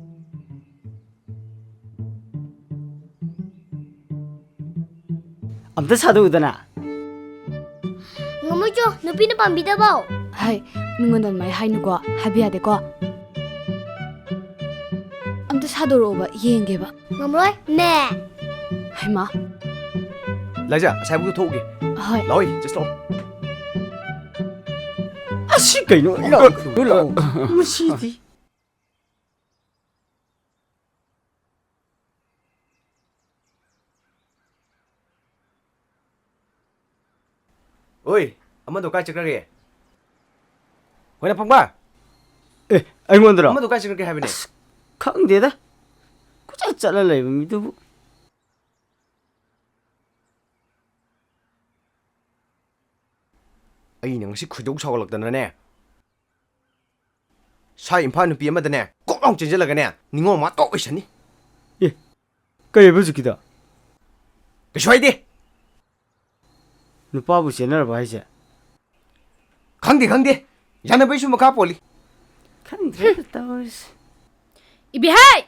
ꯑꯝꯇ ꯁꯥꯗꯣꯛꯎꯗꯅ꯫ ꯉꯝꯃꯣꯏ ꯆꯣ, ꯅꯨꯄꯤꯅ ꯄꯥꯝꯕꯤꯗꯕꯧ꯫ ꯍꯥꯏ, ꯃꯤꯉꯣꯟꯗ ꯑꯗꯨꯃꯥꯏꯅ ꯍꯥꯏꯅꯨꯀꯣ, ꯍꯥꯏꯕ ꯌꯥꯗꯦꯀꯣ꯫ ꯑꯝꯇ ꯁꯥꯗꯣꯔꯛꯑꯣꯕ, ꯌꯦꯡꯒꯦꯕ꯫ ꯉꯝꯃꯔꯣꯏ, ꯃꯦ꯫ ꯍꯩꯃꯥ꯫ ꯂꯥꯏꯖꯥ, ꯑꯁꯥꯏꯕꯨꯛꯇ ꯊꯣꯛꯎꯒꯦ꯫ ꯍꯣꯏ꯫ ꯂꯥꯛꯑꯣꯏ, just ꯂꯥꯛꯑꯣ꯫ ꯑꯁꯤ ꯀꯩꯅꯣ? ꯂꯥꯛꯑꯣ, ꯂꯥꯛꯑꯣ꯫ ꯃꯁꯤꯗꯤ꯫ ꯑꯣꯏ, ꯑꯃꯗꯣ ꯀꯥꯏ ꯆꯠꯈ꯭ꯔꯒꯦ? ꯍꯣꯏꯅ ꯐꯪꯕ? ꯑꯦ, ꯑꯩꯉꯣꯟꯗꯔꯣ? ꯑꯃꯗꯣ ꯀꯥꯏ ꯆꯠꯈ꯭ꯔꯒꯦ ꯍꯥꯏꯕꯅꯦ? ꯑꯁ, ꯈꯪꯗꯦꯗ꯫ ꯀꯣꯏꯆꯠ ꯆꯠꯂ ꯂꯩꯕ ꯃꯤꯗꯨꯕꯨ꯫ ꯑꯩꯅ ꯉꯁꯤ ꯈꯣꯏꯗꯧ ꯁꯥꯎꯒꯠꯂꯛꯇꯅꯅꯦ, ꯁ꯭ꯋꯥꯏ ꯏꯝꯐꯥꯜ ꯅꯨꯄꯤ ꯑꯃꯗꯅꯦ ꯀꯣꯛ ꯂꯥꯎ ꯆꯦꯟꯁꯤꯜꯂꯒꯅꯦ ꯅꯤꯉꯣꯜ ꯃꯥ ꯇꯣꯛ ꯑꯣꯏꯁꯟꯅꯤ꯫ ꯑꯦ, ꯀꯩ ꯍꯥꯏꯕ ꯍꯧꯖꯤꯛꯀꯤꯗꯣ? ꯀꯩꯁꯨ ꯍꯥꯏꯗꯦ꯫ ꯅꯨꯄꯥꯕꯨ ꯆꯦꯟꯅꯔꯕ ꯍꯥꯏꯁꯦ? ꯈꯪꯗꯦ, ꯈꯪꯗꯦ꯫ ꯌꯥꯅꯕꯩꯁꯨ ꯃꯈꯥ ꯄꯣꯜꯂꯤ꯫ ꯈꯪꯗ꯭ꯔꯦꯗ ꯇꯧꯔꯤꯁꯦ꯫ ꯏꯕꯦꯍꯥꯏ!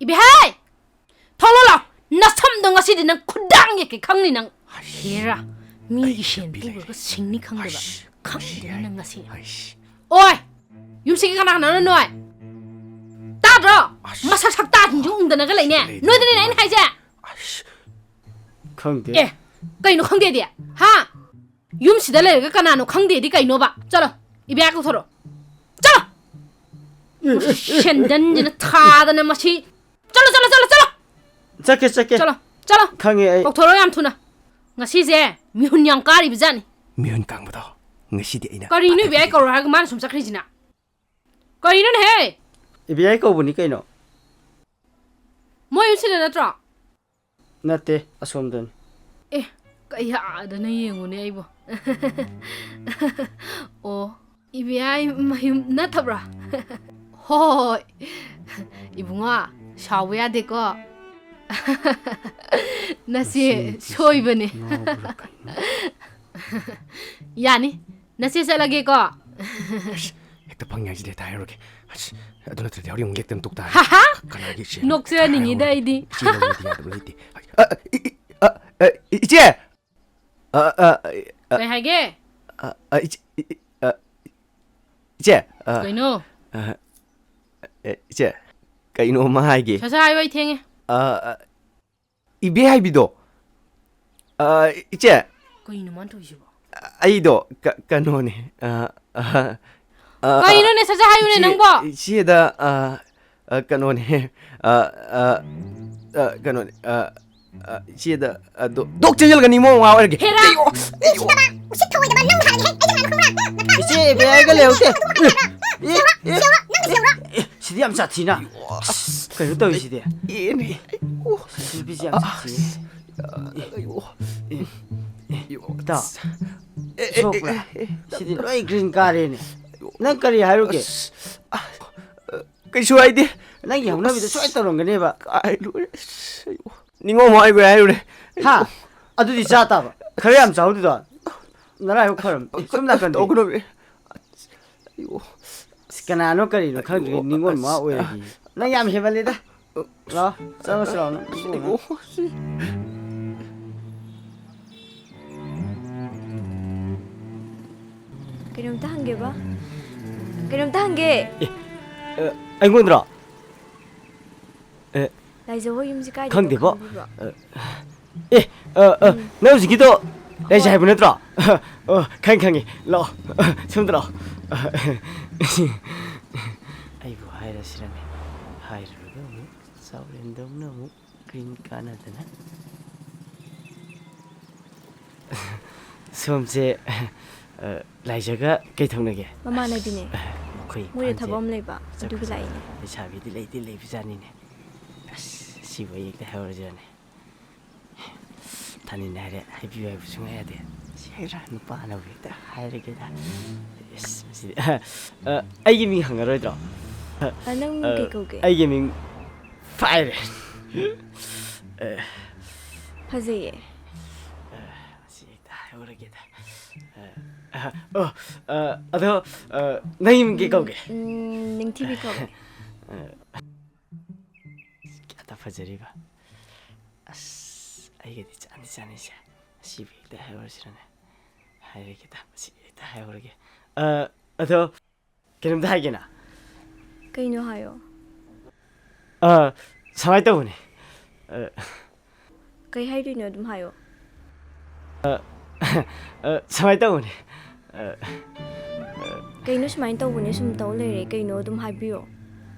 ꯏꯕꯦꯍꯥꯏ! ꯊꯣꯛꯂꯛꯑꯣ ꯂꯥꯎ! ꯅꯁꯝꯗꯣ ꯉꯁꯤꯗꯤ ꯅꯪ ꯈꯨꯗꯥꯡ ꯌꯦꯛꯀꯦ ꯈꯪꯅꯤ ꯅꯪ꯫ ꯍꯦꯔꯥ, ꯃꯤꯒꯤ ꯁꯦꯟ ꯄꯨꯔꯒ ꯁꯤꯡꯅꯤ ꯈꯪꯗꯕ꯫ ꯈꯪꯗꯦꯅꯦ ꯅꯪ ꯉꯁꯤ꯫ ꯑꯣꯏ! ꯌꯨꯝꯁꯤꯒꯤ ꯀꯅꯥ ꯀꯅꯥꯅꯣ ꯅꯣꯏ? ꯇꯥ ꯅꯠꯇ꯭ꯔꯣ? ꯑꯁ꯫ ꯃꯁꯛ ꯁꯛꯇꯥꯁꯤꯡꯁꯦ ꯎꯪꯗꯅꯒ ꯂꯩꯅꯦ꯫ ꯂꯩꯗꯤ ꯅꯣꯏꯗꯅꯤꯅꯦ ꯑꯩꯅ ꯍꯥꯏꯁꯦ꯫ ꯑꯁ꯫ ꯈꯪꯗꯦ꯫ ꯑꯦ, ꯀꯩꯅꯣ ꯈꯪꯗꯦꯗꯤ? ꯍꯥ? ꯌꯨꯝꯁꯤꯗ ꯂꯩꯔꯒ ꯀꯅꯥꯅꯣ ꯈꯪꯗꯦꯗꯤ ꯀꯩꯅꯣꯕ? ꯆꯠꯂꯣ, ꯏꯕꯦꯌꯥꯏ ꯀꯧꯊꯣꯔꯛꯑꯣ꯫ ꯆꯠꯂꯣ꯫ ꯁꯦꯟꯗꯟꯁꯤꯅ ꯊꯥꯗꯅ ꯃꯁꯤ꯫ ꯆꯠꯂꯣ, ꯆꯠꯂꯣ, ꯆꯠꯂꯣ, ꯆꯠꯂꯣ꯫ ꯆꯠꯀꯦ, ꯆꯠꯀꯦ꯫ ꯆꯠꯂꯣ, ꯆꯠꯂꯣ꯫ ꯈꯪꯉꯦ ꯑꯩ꯫ ꯀꯧꯊꯣꯔꯛꯑꯣ ꯌꯥꯝ ꯊꯨꯅ꯫ ꯉꯁꯤꯁꯦ ꯃꯤꯍꯨꯟ ꯌꯥꯝ ꯀꯥꯔꯤꯕ ꯖꯥꯠꯅꯤ꯫ ꯃꯤꯍꯨꯟ ꯀꯥꯡꯕꯗꯣ ꯉꯁꯤꯗꯤ ꯑꯩꯅ ꯀꯔꯤꯅꯣ ꯏꯕꯦꯌꯥꯏ ꯄꯥꯊꯕꯤꯒꯦ꯫ ꯀꯧꯔꯣ ꯍꯥꯏꯔꯒ ꯃꯥꯅ ꯁꯨꯝ ꯆꯠꯈ꯭ꯔꯤꯁꯤꯅ? ꯀꯔꯤꯅꯣꯅꯦꯍꯦ? ꯏꯕꯦꯌꯥꯏ ꯀꯧꯕꯅꯤ ꯀꯩꯅꯣ꯫ ꯃꯣꯏ ꯌꯨꯝꯁꯤꯗ ꯅꯠꯇ꯭ꯔꯣ? ꯅꯠꯇꯦ, ꯑꯁꯣꯝꯗꯅꯤ꯫ ꯑꯦ, ꯀꯩ ꯑꯥꯗꯅ ꯌꯦꯡꯉꯨꯅꯦ ꯑꯩꯕꯨ꯫ ꯑꯣ, ꯏꯕꯦꯌꯥꯏ ꯃꯌꯨꯝ ꯅꯠꯇꯕ꯭ꯔꯥ? ꯍꯣꯏ, ꯏꯕꯨꯡꯉꯣ, ꯁꯥꯎꯕ ꯌꯥꯗꯦꯀꯣ꯫ ꯅꯁꯦ ꯃꯁꯤ ꯅꯨꯄꯤꯁꯤ ꯁꯣꯏꯕꯅꯦ꯫ ꯉꯥꯎꯕ꯭ꯔꯥ ꯀꯩꯅꯣ? ꯌꯥꯅꯤ, ꯅꯁꯦ ꯆꯠꯂꯒꯦꯀꯣ꯫ ꯑꯁ, ꯍꯦꯛꯇ ꯐꯪ ꯌꯥꯏꯁꯤꯗꯤ ꯍꯦꯛꯇ ꯍꯥꯏꯔꯨꯔꯒꯦ꯫ ꯑꯁ, ꯑꯗꯨ ꯅꯠꯇ꯭ꯔꯗꯤ ꯍꯣꯔꯦꯟ ꯑꯃꯨꯛ ꯂꯦꯛꯇꯅ ꯇꯣꯛ ꯇꯥꯔꯦ꯫ ꯍꯥꯍꯥ! ꯀꯅꯥꯒꯤ ꯏꯆꯦꯅꯣ? ꯅꯣꯛꯆꯅꯤꯡꯉꯤꯗ ꯍꯥꯏꯔꯨꯔꯒꯦ꯫ ꯑꯩꯗꯤ꯫ ꯏꯆꯦ ꯂꯧꯕꯗꯤ ꯌꯥꯗꯕ ꯂꯩꯇꯦ꯫ ꯑ, ꯏ, ꯏ, ꯑ, ꯑ, ꯏ, ꯏꯆꯦ! ꯑ, ꯑ, ꯀꯩ ꯍꯥꯏꯒꯦ? ꯑ, ꯑ, ꯏꯆꯦ, ꯏ, ꯏ, ꯑ, ꯏꯆꯦ, ꯑ, ꯀꯩꯅꯣ? ꯑ, ꯑꯦ, ꯏꯆꯦ, ꯀꯩꯅꯣꯝꯃ ꯍꯥꯏꯒꯦ꯫ ꯁꯠ ꯁꯠ ꯍꯥꯏꯌꯣ, ꯑꯩ ꯊꯦꯡꯉꯦ꯫ ꯑ, ꯑ, ꯏꯕꯦ ꯍꯥꯏꯕꯤꯗꯣ꯫ ꯑ, ꯏꯆꯦ꯫ ꯀꯩꯅꯣ ꯃꯥꯅ ꯇꯧꯔꯤꯁꯤꯕꯣ? ꯑꯩꯗꯣ ꯀ-, ꯀꯩꯅꯣꯅꯦ꯫ ꯑ, ꯑ, ꯑ, ꯀꯩꯅꯣꯅꯦ, ꯁꯠ ꯁꯠ ꯍꯥꯏꯌꯨꯅꯦ ꯏꯆꯦ, ꯅꯪꯕꯣ꯫ ꯏꯆꯦꯗ, ꯑ, ꯑ, ꯀꯩꯅꯣꯅꯦ꯫ ꯑ, ꯑ, ꯑ, ꯀꯩꯅꯣꯅꯦ꯫ ꯑ, ꯑ, ꯏꯆꯦꯗ, ꯑ, ꯗꯣ-, ꯗꯣꯛ ꯆꯦꯟꯖꯜꯂꯒ ꯅꯤꯡꯉꯣ ꯉꯥ ꯑꯣꯏꯔꯒꯦ꯫ ꯍꯦꯔꯥ! ꯑꯩꯌꯣ! ꯑꯩꯌꯣ! ꯎꯁꯤꯠꯇꯕ! ꯎꯁꯤꯠ ꯊꯑꯣꯏꯗꯕ! ꯅꯪ ꯍꯥꯏꯔꯗꯤ ꯑꯩ ꯅꯪ ꯈꯪꯕ꯭ꯔꯥ? ꯅꯪ ꯅꯊꯥ ꯏꯆꯦ, ꯏꯕꯦ ꯑꯩꯒ ꯂꯩꯍꯧꯗꯦ꯫ ꯑꯗꯨ ꯍꯥꯏꯔꯒ ꯅꯪ ꯁꯦꯡꯕ꯭ꯔꯥ? ꯁꯦꯡꯕ꯭ꯔꯥ? ꯅꯪ ꯁꯦꯡꯕ꯭ꯔꯥ? ꯑꯦ, ꯁꯤꯗꯤ ꯌꯥꯝ ꯁꯥꯊꯤꯅ꯫ ꯑꯁ, ꯀꯩꯅꯣ ꯇꯧꯔꯤꯁꯤꯗꯤ? ꯑꯦꯅꯦ꯫ ꯁꯤ ꯅꯨꯄꯤꯁꯤ ꯌꯥꯝ ꯁꯥꯊꯤꯌꯦ꯫ ꯑꯁ, ꯑꯦ, ꯑꯦ, ꯏꯇꯥꯎ, ꯑꯦ, ꯑꯦ, ꯁꯣꯛꯄ꯭ꯔꯥ? ꯑꯦ, ꯑꯦ, ꯁꯤꯗꯤ ꯂꯣꯏ green ꯀꯥꯔꯦꯅꯦ꯫ ꯅꯪ ꯀꯔꯤ ꯍꯥꯏꯔꯨꯒꯦ? ꯑꯁ, ꯑ, ꯀꯩꯁꯨ ꯍꯥꯏꯗꯦ꯫ ꯅꯪꯒꯤ ꯍꯧꯅꯕꯤꯗꯣ ꯁꯣꯏ ꯇꯧꯔꯝꯒꯅꯦꯕ꯫ ꯀꯥꯏ ꯂꯣꯏꯔꯦ꯫ ꯑꯁ, ꯑꯩꯌꯣ꯫ ꯅꯤꯡꯉꯣꯝ ꯍꯥꯏꯕ ꯍꯥꯏꯔꯨꯔꯦ꯫ ꯍꯥ? ꯑꯗꯨꯗꯤ ꯆꯥ ꯇꯥꯕ꯫ ꯈꯔ ꯌꯥꯝ ꯆꯥꯍꯧꯗꯣꯏꯗꯣ꯫ ꯅꯔꯥꯏꯕꯛ ꯐꯔꯝ-, ꯑꯦ, ꯁꯣꯝ ꯅꯥꯀꯟꯗꯤ꯫ ꯇꯧꯒꯅꯨꯃꯤ꯫ ꯑꯁ, ꯑꯁ, ꯀꯅꯥꯅꯣ ꯀꯔꯤꯅꯣ ꯈꯪꯗ꯭ꯔꯤ, ꯑꯁ, ꯅꯤꯡꯉꯣꯜ ꯃꯋꯥ ꯑꯁ, ꯑꯣꯏꯔꯗꯤ꯫ ꯅꯪ ꯌꯥꯝ ꯍꯦꯟꯃꯜꯂꯦꯗ꯫ ꯂꯥꯛꯑꯣ, ꯆꯪꯉꯁꯤ ꯂꯥꯛꯑꯣ, ꯅꯪ꯫ ꯑꯁ, ꯑꯁ꯫ ꯀꯩꯅꯣꯝꯇ ꯍꯪꯒꯦꯕ꯫ ꯀꯩꯅꯣꯝꯇ ꯍꯪꯒꯦ꯫ ꯑꯦ, ꯑ, ꯑꯩꯉꯣꯟꯗꯔꯣ? ꯑꯦ, ꯂꯥꯏꯖꯧ ꯍꯣꯏ ꯌꯨꯝꯁꯤ ꯀꯥꯏꯗꯅꯣ ꯈꯪꯗꯦꯕꯣ꯫ ꯈꯪꯕꯤꯕ꯭ꯔꯣ? ꯑꯦ, ꯑꯦ, ꯑ, ꯑ, ꯎꯝ꯫ ꯅꯪ ꯍꯧꯖꯤꯛꯀꯤꯗꯣ ꯂꯩꯖꯩ ꯍꯣꯏ꯫ ꯍꯥꯏꯕ ꯅꯠꯇ꯭ꯔꯣ? ꯑ, ꯈꯪꯉꯤ, ꯈꯪꯉꯤ꯫ ꯂꯥꯛꯑꯣ꯫ ꯁꯣꯝꯗ ꯂꯥꯛꯑꯣ꯫ ꯑꯩꯕꯨ ꯍꯥꯏꯔꯁꯤꯔꯅꯦ? ꯍꯥꯏꯔꯨꯔꯒ ꯑꯃꯨꯛ ꯆꯥꯎꯔꯦꯟꯗꯧꯅ ꯑꯃꯨꯛ ꯒ꯭ꯔꯤꯟ ꯀꯥꯟꯅꯗꯅ꯫ ꯁꯣꯝꯁꯦ, ꯑ, ꯂꯥꯏꯖꯒ ꯀꯩ ꯊꯣꯛꯅꯒꯦ? ꯃꯃꯥꯟꯅꯕꯤꯅꯦ꯫ ꯑ, ꯃꯈꯣꯏ ꯃꯣꯏꯗ ꯏꯝꯐꯥꯜꯁꯦ ꯊꯕꯛ ꯑꯃ ꯂꯩꯕ, ꯆꯠꯈ꯭ꯔ ꯑꯗꯨꯒꯤ ꯖꯥꯠꯂ? ꯂꯥꯛꯏꯅꯦ꯫ ꯂꯩꯁꯥꯕꯤꯗꯤ ꯂꯩꯗꯤ ꯂꯩꯕꯖꯥꯠꯅꯤꯅꯦ꯫ ꯑꯁ, ꯁꯤꯕꯨ ꯑꯩ ꯍꯦꯛꯇ ꯍꯥꯏꯍꯧꯔꯁꯤꯔꯅꯦ? ꯊꯥꯅꯤꯟ ꯍꯥꯏꯔꯦ, ꯍꯥꯏꯕꯤꯌꯨ ꯍꯥꯏꯕ ꯁꯨꯡꯌꯥ ꯌꯥꯗꯦ꯫ ꯁꯤ ꯍꯥꯏꯔ ꯅꯨꯄꯥꯅꯕꯨ ꯍꯦꯛꯇ ꯍꯥꯏꯔꯒꯦꯗ꯫ ꯑꯁ, ꯃꯁꯤꯗꯤ, ꯑ, ꯑꯩꯒꯤ ꯃꯤꯡ ꯍꯪꯉꯔꯣꯏꯗ꯭ꯔꯣ? ꯑ, ꯅꯪ ꯃꯤꯡ ꯑ, ꯀꯩ ꯀꯧꯒꯦ? ꯑꯩꯒꯤ ꯃꯤꯡ ꯐꯥꯏꯔꯦ꯫ ꯑ, ꯐꯖꯩꯌꯦ꯫ ꯑ, ꯁꯤ ꯍꯦꯛꯇ ꯍꯥꯏꯍꯧꯔꯒꯦꯗ꯫ ꯑ, ꯑ, ꯑꯣ, ꯑ, ꯑꯗꯣ, ꯑ, ꯅꯪꯒꯤ ꯃꯤꯡ ꯀꯩ ꯀꯧꯒꯦ? ꯎꯝ, ꯅꯤꯡꯊꯤꯕꯤ ꯀꯧꯋꯦ꯫ ꯑ, ꯀꯌꯥꯗ ꯐꯖꯔꯤꯕ? ꯑꯁ, ꯑꯩꯒꯗꯤ ꯆꯥꯟꯗꯤ ꯆꯥꯟꯅꯩꯁꯦ꯫ ꯑꯁꯤꯕꯨ ꯍꯦꯛꯇ ꯍꯥꯏꯍꯧꯔꯁꯤꯔꯅꯦ? ꯍꯥꯏꯔꯒꯦꯗ, ꯑꯁꯤ ꯍꯦꯛꯇ ꯍꯥꯏꯍꯧꯔꯒꯦ꯫ ꯑ, ꯑꯗꯣ, ꯀꯩꯅꯣꯝꯇ ꯍꯥꯏꯒꯦꯅ꯫ ꯀꯩꯅꯣ ꯍꯥꯏꯌꯣ꯫ ꯑ, ꯁꯨꯃꯥꯏꯅ ꯇꯧꯕꯅꯦ꯫ ꯑ, ꯀꯩ ꯍꯥꯏꯗꯣꯏꯅꯣ ꯑꯗꯨꯝ ꯍꯥꯏꯌꯣ꯫ ꯑ, ꯑ, ꯁꯨꯃꯥꯏꯅ ꯇꯧꯕꯅꯦ꯫ ꯑ, ꯀꯩꯅꯣ ꯁꯨꯃꯥꯏꯅ ꯇꯧꯕꯅꯦ ꯁꯨꯝ ꯇꯧ ꯂꯩꯔꯦ, ꯀꯩꯅꯣ ꯑꯗꯨꯝ ꯍꯥꯏꯕꯤꯌꯣ꯫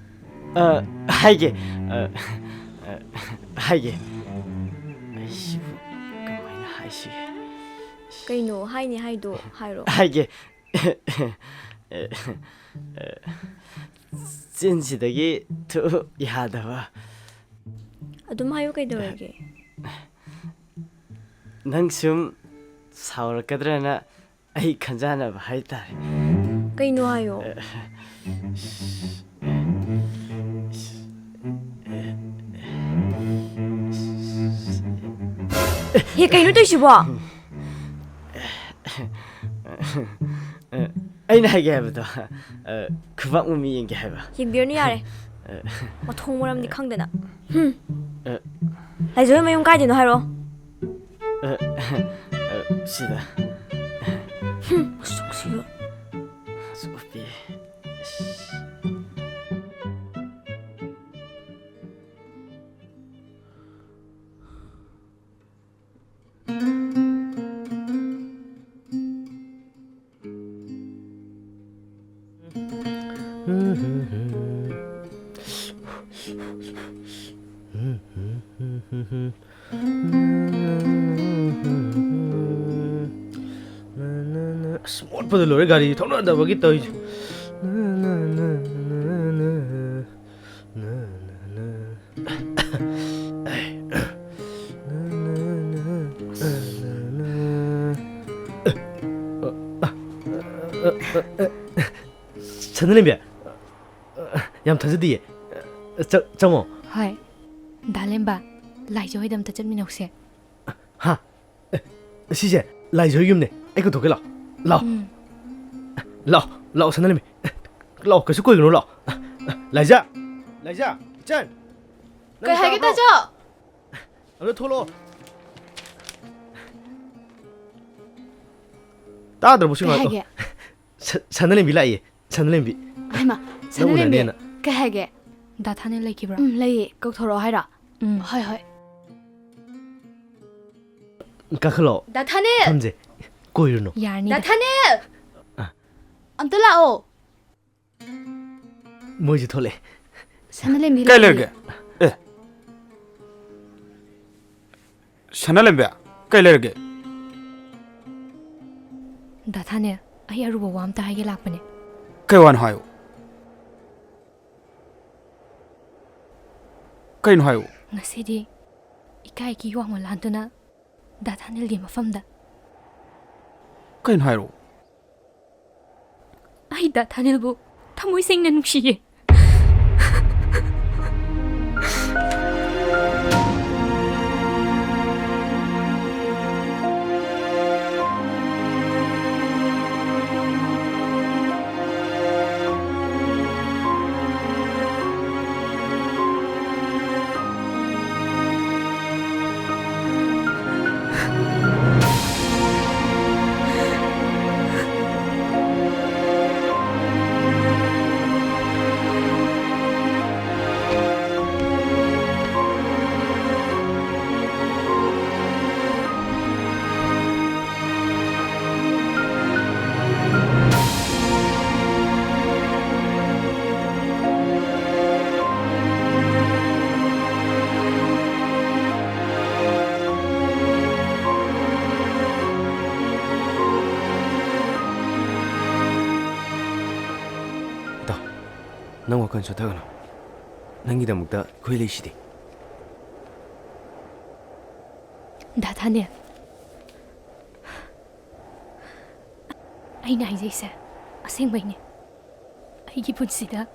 ꯑ, ꯍꯥꯏꯒꯦ꯫ ꯑ, ꯑ, ꯍꯥꯏꯒꯦ꯫ ꯑꯩꯁꯤꯕꯨ ꯀꯃꯥꯏꯅ ꯍꯥꯏꯁꯤꯒꯦ? ꯀꯩꯅꯣ ꯍꯥꯏꯅꯤ ꯍꯥꯏꯗꯣ ꯍꯥꯏꯔꯣ꯫ ꯍꯥꯏꯒꯦ꯫ ꯆꯤꯟꯁꯤꯗꯒꯤ ꯊꯨ ꯌꯥꯗꯕ꯫ ꯑꯗꯨꯝ ꯍꯥꯏꯌꯨ, ꯀꯩꯗꯧꯔꯒꯦ? ꯅꯪ ꯁꯨꯝ ꯁꯥꯎꯔꯛꯀꯗ꯭ꯔꯅ ꯑꯩ ꯈꯟꯖꯥꯟꯅꯕ ꯍꯥꯏꯇꯥꯔꯦ꯫ ꯀꯩꯅꯣ ꯍꯥꯏꯌꯣ꯫ ꯍꯦ, ꯀꯩꯅꯣ ꯇꯧꯏꯁꯤꯕꯣ? ꯑꯩꯅ ꯍꯥꯏꯒꯦ ꯍꯥꯏꯕꯗꯣ, ꯑ, ꯈꯨꯕꯥꯛ ꯃꯃꯤ ꯌꯦꯡꯒꯦ ꯍꯥꯏꯕ꯫ ꯌꯦꯡꯕꯤꯔꯅꯨ ꯌꯥꯔꯦ꯫ ꯑ, ꯃꯊꯣꯡ ꯃꯔꯝꯗꯤ ꯈꯪꯗꯅ꯫ ꯍꯨꯝ꯫ ꯑ, ꯂꯥꯏꯖꯥꯎ ꯍꯣꯏ ꯃꯌꯨꯝ ꯀꯥꯏꯗꯅꯣ ꯍꯥꯏꯔꯣ꯫ ꯑ, ꯑ, ꯁꯤꯗ꯫ ꯍꯨꯝ, ꯃꯁꯛꯁꯤꯒ꯫ ꯑꯁ, ꯎꯞꯄꯤ꯫ ꯑꯁ꯫ ꯑꯁ, ꯃꯣꯠꯄꯗ ꯂꯣꯏꯔꯦ ꯒꯥꯔꯤ ꯊꯧꯅꯗꯕꯒꯤ ꯇꯧꯔꯤꯁꯦ꯫ ꯁꯅꯥꯂꯦꯝꯕꯤ, ꯌꯥꯝ ꯊꯥꯖꯗꯤꯌꯦ꯫ ꯆ-, ꯆꯪꯉꯣ꯫ ꯍꯣꯏ꯫ ꯗꯥ ꯂꯦꯝꯕ, ꯂꯥꯏꯖꯥ ꯍꯣꯏꯗ ꯑꯝꯇ ꯆꯠꯃꯤꯟꯅꯧꯁꯦ꯫ ꯍꯥ? ꯑꯦ, ꯁꯤꯁꯦ ꯂꯥꯏꯖꯥ ꯍꯣꯏ ꯌꯨꯝꯅꯦ꯫ ꯑꯩ ꯀꯧꯊꯣꯛꯀꯦ, ꯂꯥꯛꯑꯣ꯫ ꯂꯥꯛꯑꯣ꯫ ꯎꯝ꯫ ꯂꯥꯛꯑꯣ, ꯂꯥꯛꯑꯣ, ꯁꯅꯥꯂꯦꯝꯕꯤ꯫ ꯂꯥꯛꯑꯣ, ꯀꯩꯁꯨ ꯀꯨꯏꯒꯅꯨ, ꯂꯥꯛꯑꯣ꯫ ꯂꯥꯏꯖꯥ! ꯂꯥꯏꯖꯥ! ꯏꯆꯟ! ꯅꯪ ꯀꯩ ꯍꯥꯏꯒꯦ, ꯇꯥꯕ꯭ꯔꯣ? ꯇꯥꯖꯥ? ꯑꯝꯇ ꯊꯣꯛꯂꯛꯑꯣ꯫ ꯇꯥꯗ꯭ꯔꯕꯣ ꯁꯤ ꯀꯩ ꯉꯥꯛꯇ? ꯍꯥꯏꯒꯦ? ꯁ-, ꯁꯅꯥꯂꯦꯝꯕꯤ ꯂꯥꯛꯏꯌꯦ, ꯁꯅꯥꯂꯦꯝꯕꯤ꯫ ꯍꯩꯃꯥ, ꯅꯪ ꯁꯅꯥꯂꯦꯝꯕꯤ, ꯎꯅꯅꯦꯅ꯫ ꯀꯩ ꯍꯥꯏꯒꯦ? ꯗꯥ ꯊꯥꯅꯦꯜ ꯂꯩꯈꯤꯕ꯭ꯔꯥ? ꯎꯝ, ꯂꯩꯌꯦ꯫ ꯀꯧꯊꯣꯔꯛꯑꯣ ꯍꯥꯏꯔꯣ? ꯎꯝ꯫ ꯍꯣꯏ, ꯍꯣꯏ꯫ ꯀꯥꯈꯠꯂꯛꯑꯣ꯫ ꯗꯥ ꯊꯥꯅꯦꯜ! ꯐꯝꯁꯦ꯫ ꯀꯣꯏꯔꯨꯅꯨ꯫ ꯌꯥꯔꯅꯤꯗ꯫ ꯗꯥ ꯊꯥꯅꯦꯜ! ꯑ꯫ ꯑꯝꯇ ꯂꯥꯛꯑꯣ꯫ ꯃꯣꯏꯁꯨ ꯊꯣꯛꯂꯛꯑꯦ꯫ ꯁꯅꯥꯂꯦꯝꯕꯤ ꯀꯩ ꯂꯥꯛꯏꯌꯦ꯫ ꯂꯩꯔꯒꯦ? ꯑꯦ꯫ ꯁꯅꯥꯂꯦꯝꯕꯤ, ꯀꯩ ꯂꯩꯔꯒꯦ? ꯗꯥ ꯊꯥꯅꯦꯜ, ꯑꯩ ꯑꯔꯨꯕ ꯋꯥ ꯑꯝꯇ ꯍꯥꯏꯒꯦ ꯂꯥꯛꯄꯅꯦ꯫ ꯀꯩ ꯋꯥꯅꯣ ꯍꯥꯏꯌꯨ꯫ ꯀꯩꯅꯣ ꯍꯥꯏꯌꯨ꯫ ꯉꯁꯤꯗꯤ ꯏꯀꯥꯏꯒꯤ ꯋꯥꯡꯃ ꯂꯥꯟꯗꯨꯅ ꯗꯥ ꯊꯥꯅꯦꯜꯒꯤ ꯃꯐꯝꯗ꯫ ꯀꯩꯅꯣ ꯍꯥꯏꯔꯛꯑꯣ꯫ ꯑꯩ ꯗꯥ ꯊꯥꯅꯦꯜꯕꯨ ꯊꯃꯣꯏ ꯁꯦꯡꯅ ꯅꯨꯡꯁꯤꯌꯦ꯫ ꯅꯪ ꯋꯥꯈꯜ ꯁꯣꯟꯊꯒꯅꯨ꯫ ꯅꯪꯒꯤꯗꯃꯛꯇ ꯑꯩꯈꯣꯏ ꯂꯩꯁꯤꯗꯤ꯫ ꯗꯥ ꯊꯥꯅꯦꯜ, ꯑꯩꯅ ꯍꯥꯏꯖꯩꯁꯦ ꯑꯁꯦꯡꯕꯩꯅꯦ꯫ ꯑꯩꯒꯤ ꯄꯨꯟꯁꯤꯗ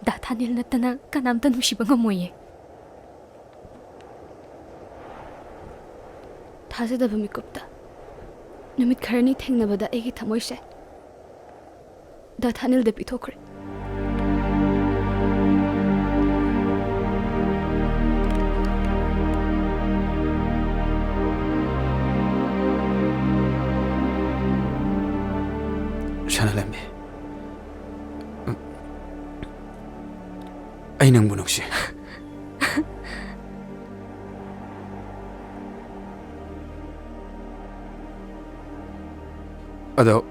ꯗꯥ ꯊꯥꯅꯦꯜ ꯅꯠꯇꯅ ꯀꯅꯥꯝꯇ ꯅꯨꯡꯁꯤꯕ ꯉꯝꯃꯣꯏꯌꯦ꯫ ꯊꯥꯖꯗꯕ ꯃꯤꯀꯨꯞꯇ ꯅꯨꯃꯤꯠ ꯈꯔꯅꯤ ꯊꯦꯡꯅꯕꯗ ꯑꯩꯒꯤ ꯊꯃꯣꯏꯁꯦ ꯗꯥ ꯊꯥꯅꯦꯜꯗ ꯄꯤꯊꯣꯛꯈ꯭ꯔꯦ꯫ ꯁꯅꯥꯂꯦꯝꯕꯤ, ꯑꯩ ꯅꯪꯕꯨ ꯅꯨꯡꯁꯤ꯫ ꯑꯗꯣ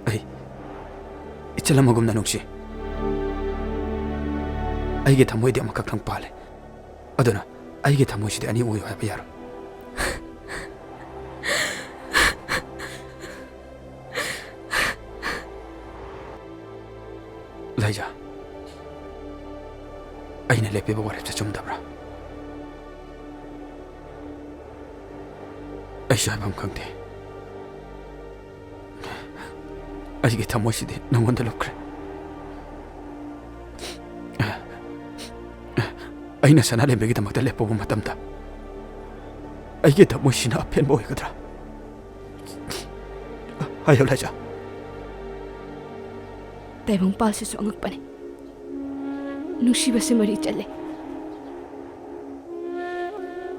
ꯑꯩ ꯏꯆꯜ ꯑꯃꯒꯨꯝꯅ ꯅꯨꯡꯁꯤ꯫ ꯑꯩꯒꯤ ꯊꯃꯣꯏꯗꯤ ꯑꯃꯈꯛꯇꯪ ꯄꯥꯜꯂꯦ꯫ ꯑꯗꯨꯅ ꯑꯩꯒꯤ ꯊꯃꯣꯏꯁꯤꯗꯤ ꯑꯅꯤ ꯑꯣꯏꯌꯨ ꯍꯥꯏꯕ ꯌꯥꯔꯣꯏ꯫ ꯂꯩꯖꯥ, ꯑꯩꯅ ꯂꯦꯞꯄꯤꯕ ꯋꯥꯔꯦꯞꯁꯦ ꯆꯨꯝꯗꯕ꯭ꯔꯥ? ꯑꯩꯁꯨ ꯍꯥꯏꯐꯝ ꯈꯪꯗꯦ꯫ ꯑꯩꯒꯤ ꯊꯃꯣꯏꯁꯤꯗꯤ ꯅꯉꯣꯟꯗ ꯂꯨꯞꯈ꯭ꯔꯦ꯫ ꯑꯩꯅ ꯁꯅꯥꯂꯦꯝꯕꯤꯒꯤꯗꯃꯛꯇ ꯂꯦꯞꯄꯨꯕ ꯃꯇꯝꯗ ꯑꯩꯒꯤ ꯊꯃꯣꯏꯁꯤꯅ ꯑꯄꯦꯟꯕ ꯑꯣꯏꯒꯗ꯭ꯔꯥ? ꯍꯥꯏꯌꯨ, ꯂꯩꯖꯥ꯫ ꯇꯥꯏꯕꯪꯄꯥꯜꯁꯤꯁꯨ ꯑꯉꯛꯄꯅꯤ꯫ ꯅꯨꯡꯁꯤꯕꯁꯦ ꯃꯔꯤ ꯆꯠꯂꯦ꯫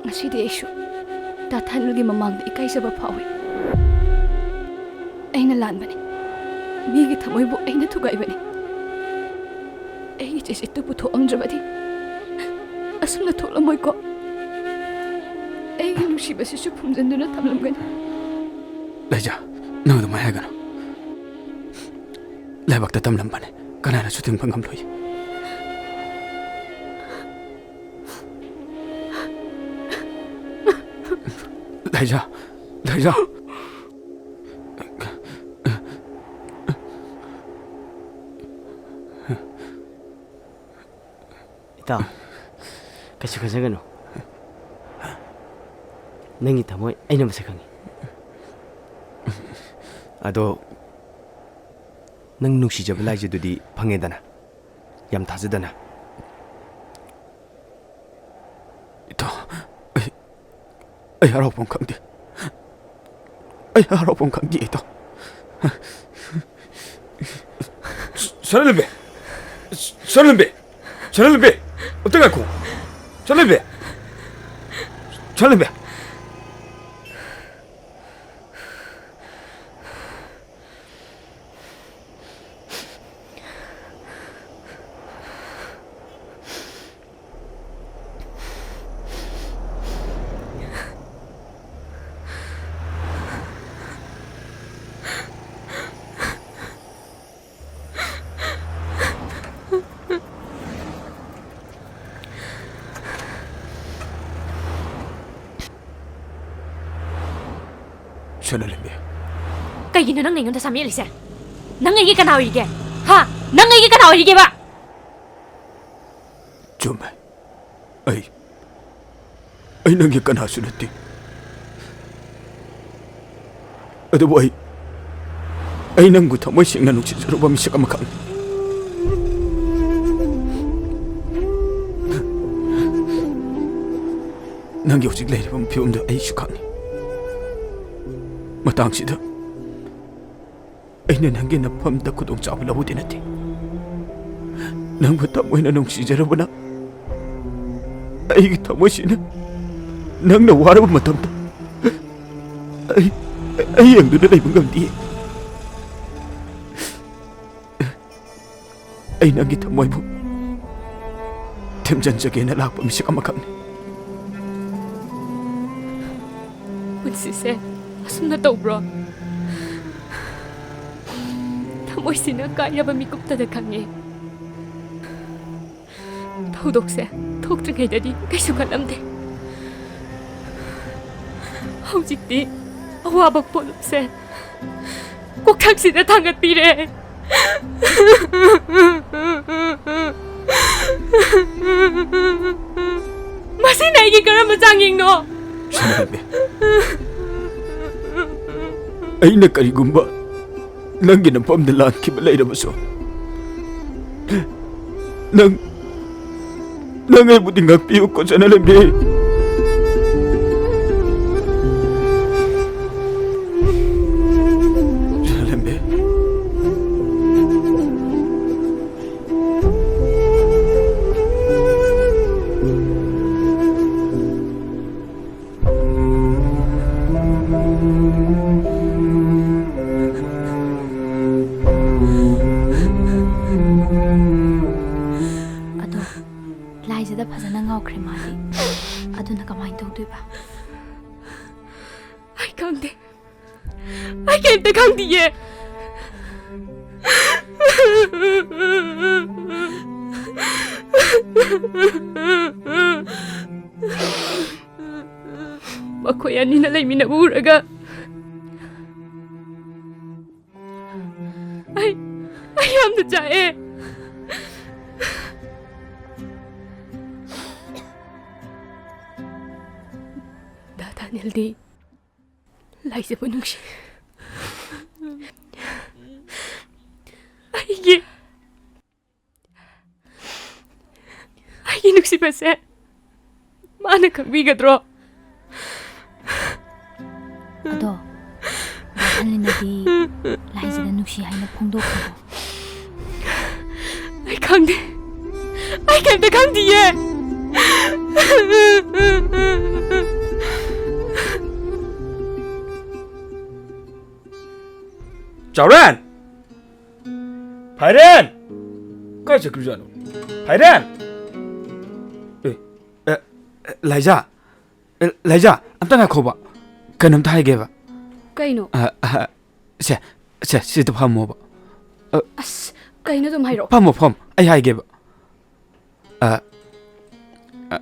ꯉꯁꯤꯗꯤ ꯑꯩꯁꯨ ꯗꯥ ꯊꯥꯅꯦꯜꯒꯤ ꯃꯃꯥꯡꯗ ꯏꯀꯥꯏꯖꯕ ꯐꯥꯎꯏ꯫ ꯑꯩꯅ ꯂꯥꯟꯕꯅꯤ꯫ ꯃꯤꯒꯤ ꯊꯃꯣꯏꯕꯨ ꯑꯩꯅ ꯊꯨꯒꯥꯏꯕꯅꯤ꯫ ꯑꯩꯒꯤ ꯆꯦꯆꯦꯠꯇꯨ ꯄꯨꯊꯣꯛꯂꯝꯗ꯭ꯔꯕꯗꯤ ꯑꯁꯨꯝꯅ ꯊꯣꯛꯂꯝꯃꯣꯏꯀꯣ꯫ ꯑꯩꯒꯤ ꯅꯨꯡꯁꯤꯕꯁꯤꯁꯨ ꯐꯨꯝꯖꯤꯟꯗꯨꯅ ꯊꯝꯂꯝꯒꯅꯤ꯫ ꯂꯩꯖꯥ, ꯅꯪ ꯑꯗꯨꯃꯥꯏꯅ ꯍꯥꯏꯒꯅꯨ꯫ ꯂꯥꯏꯕꯛꯇ ꯇꯝꯂꯝꯕꯅꯦ, ꯀꯅꯥꯅꯁꯨ ꯊꯤꯡꯕ ꯉꯝꯂꯣꯏ꯫ ꯂꯩꯖꯥ, ꯂꯩꯖꯥ꯫ ꯀꯩꯁꯨ ꯈꯟꯖꯒꯅꯨ꯫ ꯅꯪꯒꯤ ꯊꯃꯣꯏ ꯑꯩꯅ ꯃꯁꯛ ꯈꯪꯉꯤ꯫ ꯑꯗꯣ, ꯅꯪ ꯅꯨꯡꯁꯤꯖꯕ ꯂꯥꯏꯖꯗꯨꯗꯤ ꯐꯪꯉꯦꯗꯅ, ꯌꯥꯝ ꯊꯥꯖꯗꯅ꯫ ꯏꯇꯥꯎ, ꯑꯩ, ꯑꯩ ꯍꯔꯥꯎꯐꯝ ꯈꯪꯗꯦ꯫ ꯑꯩ ꯍꯔꯥꯎꯐꯝ ꯈꯪꯗꯦ, ꯏꯇꯥꯎ꯫ ꯁꯅꯥꯂꯦꯝꯕꯤ! ꯁꯅꯥꯂꯦꯝꯕꯤ! ꯁꯅꯥꯂꯦꯝꯕꯤ! ꯑꯝꯇ ꯉꯥꯏꯈꯣ! ꯁꯅꯥꯂꯦꯝꯕꯤ! ꯁꯅꯥꯂꯦꯝꯕꯤ! ꯁꯅꯥꯂꯦꯝꯕꯤ꯫ ꯀꯩꯒꯤꯅꯣ ꯅꯪꯅ ꯑꯩꯉꯣꯟꯗ ꯁꯥꯃꯦꯠꯂꯤꯁꯦ? ꯅꯪ ꯑꯩꯒꯤ ꯀꯅꯥ ꯑꯣꯏꯔꯤꯒꯦ? ꯍꯥ? ꯅꯪ ꯑꯩꯒꯤ ꯀꯅꯥ ꯑꯣꯏꯔꯤꯒꯦꯕ? ꯆꯨꯝꯃꯦ꯫ ꯑꯩ, ꯑꯩ ꯅꯪꯒꯤ ꯀꯅꯥꯁꯨ ꯅꯠꯇꯦ꯫ ꯑꯗꯨꯕꯨ ꯑꯩ, ꯑꯩ ꯅꯪꯕꯨ ꯊꯃꯣꯏ ꯁꯦꯡꯅ ꯅꯨꯡꯁꯤꯖꯔꯨꯕ ꯃꯤꯁꯛ ꯑꯃꯈꯛꯅꯤ꯫ ꯅꯪꯒꯤ ꯍꯧꯖꯤꯛ ꯂꯩꯔꯤꯕ ꯐꯤꯕꯝꯗꯨ ꯑꯩꯁꯨ ꯈꯪꯏ꯫ ꯃꯇꯥꯡꯁꯤꯗ ꯑꯩꯅ ꯅꯪꯒꯤ ꯅꯐꯝꯗ ꯈꯨꯗꯣꯡꯆꯥꯕ ꯂꯧꯕꯗꯤ ꯅꯠꯇꯦ꯫ ꯅꯪꯕꯨ ꯊꯃꯣꯏꯅ ꯅꯨꯡꯁꯤꯖꯔꯕꯅ ꯑꯩꯒꯤ ꯊꯃꯣꯏꯁꯤꯅ ꯅꯪꯅ ꯋꯥꯔꯕ ꯃꯇꯝꯗ ꯑꯩ, ꯑꯩ ꯌꯦꯡꯗꯨꯅ ꯂꯩꯕ ꯉꯝꯗꯦ꯫ ꯑꯩ ꯅꯪꯒꯤ ꯊꯃꯣꯏꯕꯨ ꯊꯦꯝꯖꯤꯟꯖꯒꯦꯅ ꯂꯥꯛꯄ ꯃꯤꯁꯛ ꯑꯃꯈꯛꯅꯤ꯫ ꯄꯨꯟꯁꯤꯁꯦ ꯑꯁꯨꯝꯅ ꯇꯧꯕ꯭ꯔꯣ? ꯊꯃꯣꯏꯁꯤꯅ ꯀꯥꯏꯔꯕ ꯃꯤꯀꯨꯞꯇꯗ ꯈꯪꯉꯦ꯫ ꯊꯧꯗꯣꯛꯁꯦ ꯊꯣꯛꯇ꯭ꯔꯤꯉꯩꯗꯗꯤ ꯀꯩꯁꯨ ꯈꯜꯂꯝꯗꯦ꯫ ꯍꯧꯖꯤꯛꯇꯤ ꯑꯋꯥꯕ ꯄꯣꯠꯂꯨꯝꯁꯦ ꯀꯣꯛꯊꯛꯁꯤꯗ ꯊꯥꯡꯒꯠꯄꯤꯔꯦ꯫ ꯁꯤꯅ ꯑꯩꯒꯤ ꯀꯔꯝꯕ ꯆꯥꯡꯌꯦꯡꯅꯣ? ꯁꯅꯥꯍꯟꯕꯤ, ꯑꯩꯅ ꯀꯔꯤꯒꯨꯝꯕ ꯅꯪꯒꯤ ꯅꯐꯝꯗ ꯂꯥꯟꯈꯤꯕ ꯂꯩꯔꯕꯁꯨ, ꯅꯪ, ꯅꯪ ꯑꯩꯕꯨꯗꯤ ꯉꯥꯛꯄꯤꯌꯨꯀꯣ, ꯁꯅꯥꯍꯟꯕꯤ꯫ ꯁꯅꯥꯍꯟꯕꯤ꯫ ꯑꯗꯣ ꯂꯥꯏꯖꯗ ꯐꯖꯅ ꯉꯥꯎꯈ꯭ꯔꯦ ꯃꯥꯗꯤ꯫ ꯑꯗꯨꯅ ꯀꯃꯥꯏꯅ ꯇꯧꯗꯣꯏꯕ? ꯑꯩ ꯈꯪꯗꯦ꯫ ꯑꯩ ꯀꯩꯝꯇ ꯈꯪꯗꯤꯌꯦ꯫ ꯃꯈꯣꯏ ꯑꯅꯤꯅ ꯂꯩꯃꯤꯟꯅꯕ ꯎꯔꯒ ꯑꯩ, ꯑꯩ ꯌꯥꯝꯅ ꯆꯥꯛꯑꯦ꯫ ꯗꯥ ꯗꯥꯅꯤꯜꯗꯤ ꯂꯥꯏꯖꯕꯨ ꯅꯨꯡꯁꯤ꯫ ꯑꯩꯒꯤ, ꯑꯩꯒꯤ ꯅꯨꯡꯁꯤꯕꯁꯦ ꯃꯥꯅ ꯈꯪꯕꯤꯒꯗ꯭ꯔꯣ? ꯑꯗꯣ, ꯗꯥ ꯗꯥꯅꯤꯜꯅꯗꯤ ꯂꯥꯏꯖꯗ ꯅꯨꯡꯁꯤ ꯍꯥꯏꯅ ꯐꯣꯡꯗꯣꯛꯈ꯭ꯔꯕꯣ? ꯑꯩ ꯈꯪꯗꯦ꯫ ꯑꯩ ꯀꯩꯝꯇ ꯈꯪꯗꯤꯌꯦ꯫ ꯆꯥꯎꯔꯦꯟ! ꯐꯥꯏꯔꯦꯟ! ꯀꯥꯏ ꯆꯠꯈ꯭ꯔꯤꯖꯥꯠꯅꯣ? ꯐꯥꯏꯔꯦꯟ! ꯑꯦ, ꯑꯦ, ꯑꯦ, ꯂꯥꯏꯖꯥ! ꯑꯦ, ꯂꯥꯏꯖꯥ, ꯑꯝꯇ ꯉꯥꯏꯈꯣꯕ꯫ ꯀꯩꯅꯣꯝꯇ ꯍꯥꯏꯒꯦꯕ꯫ ꯀꯩꯅꯣ? ꯑ, ꯑ, ꯁꯦ, ꯁꯦ, ꯁꯤꯗ ꯐꯝꯃꯣꯕ꯫ ꯑ, ꯑꯁ, ꯀꯩꯅꯣ ꯑꯗꯨꯝ ꯍꯥꯏꯔꯛꯑꯣ꯫ ꯐꯝꯃꯣ, ꯐꯝꯃꯣ꯫ ꯑꯩ ꯍꯥꯏꯒꯦꯕ꯫ ꯑ, ꯑ,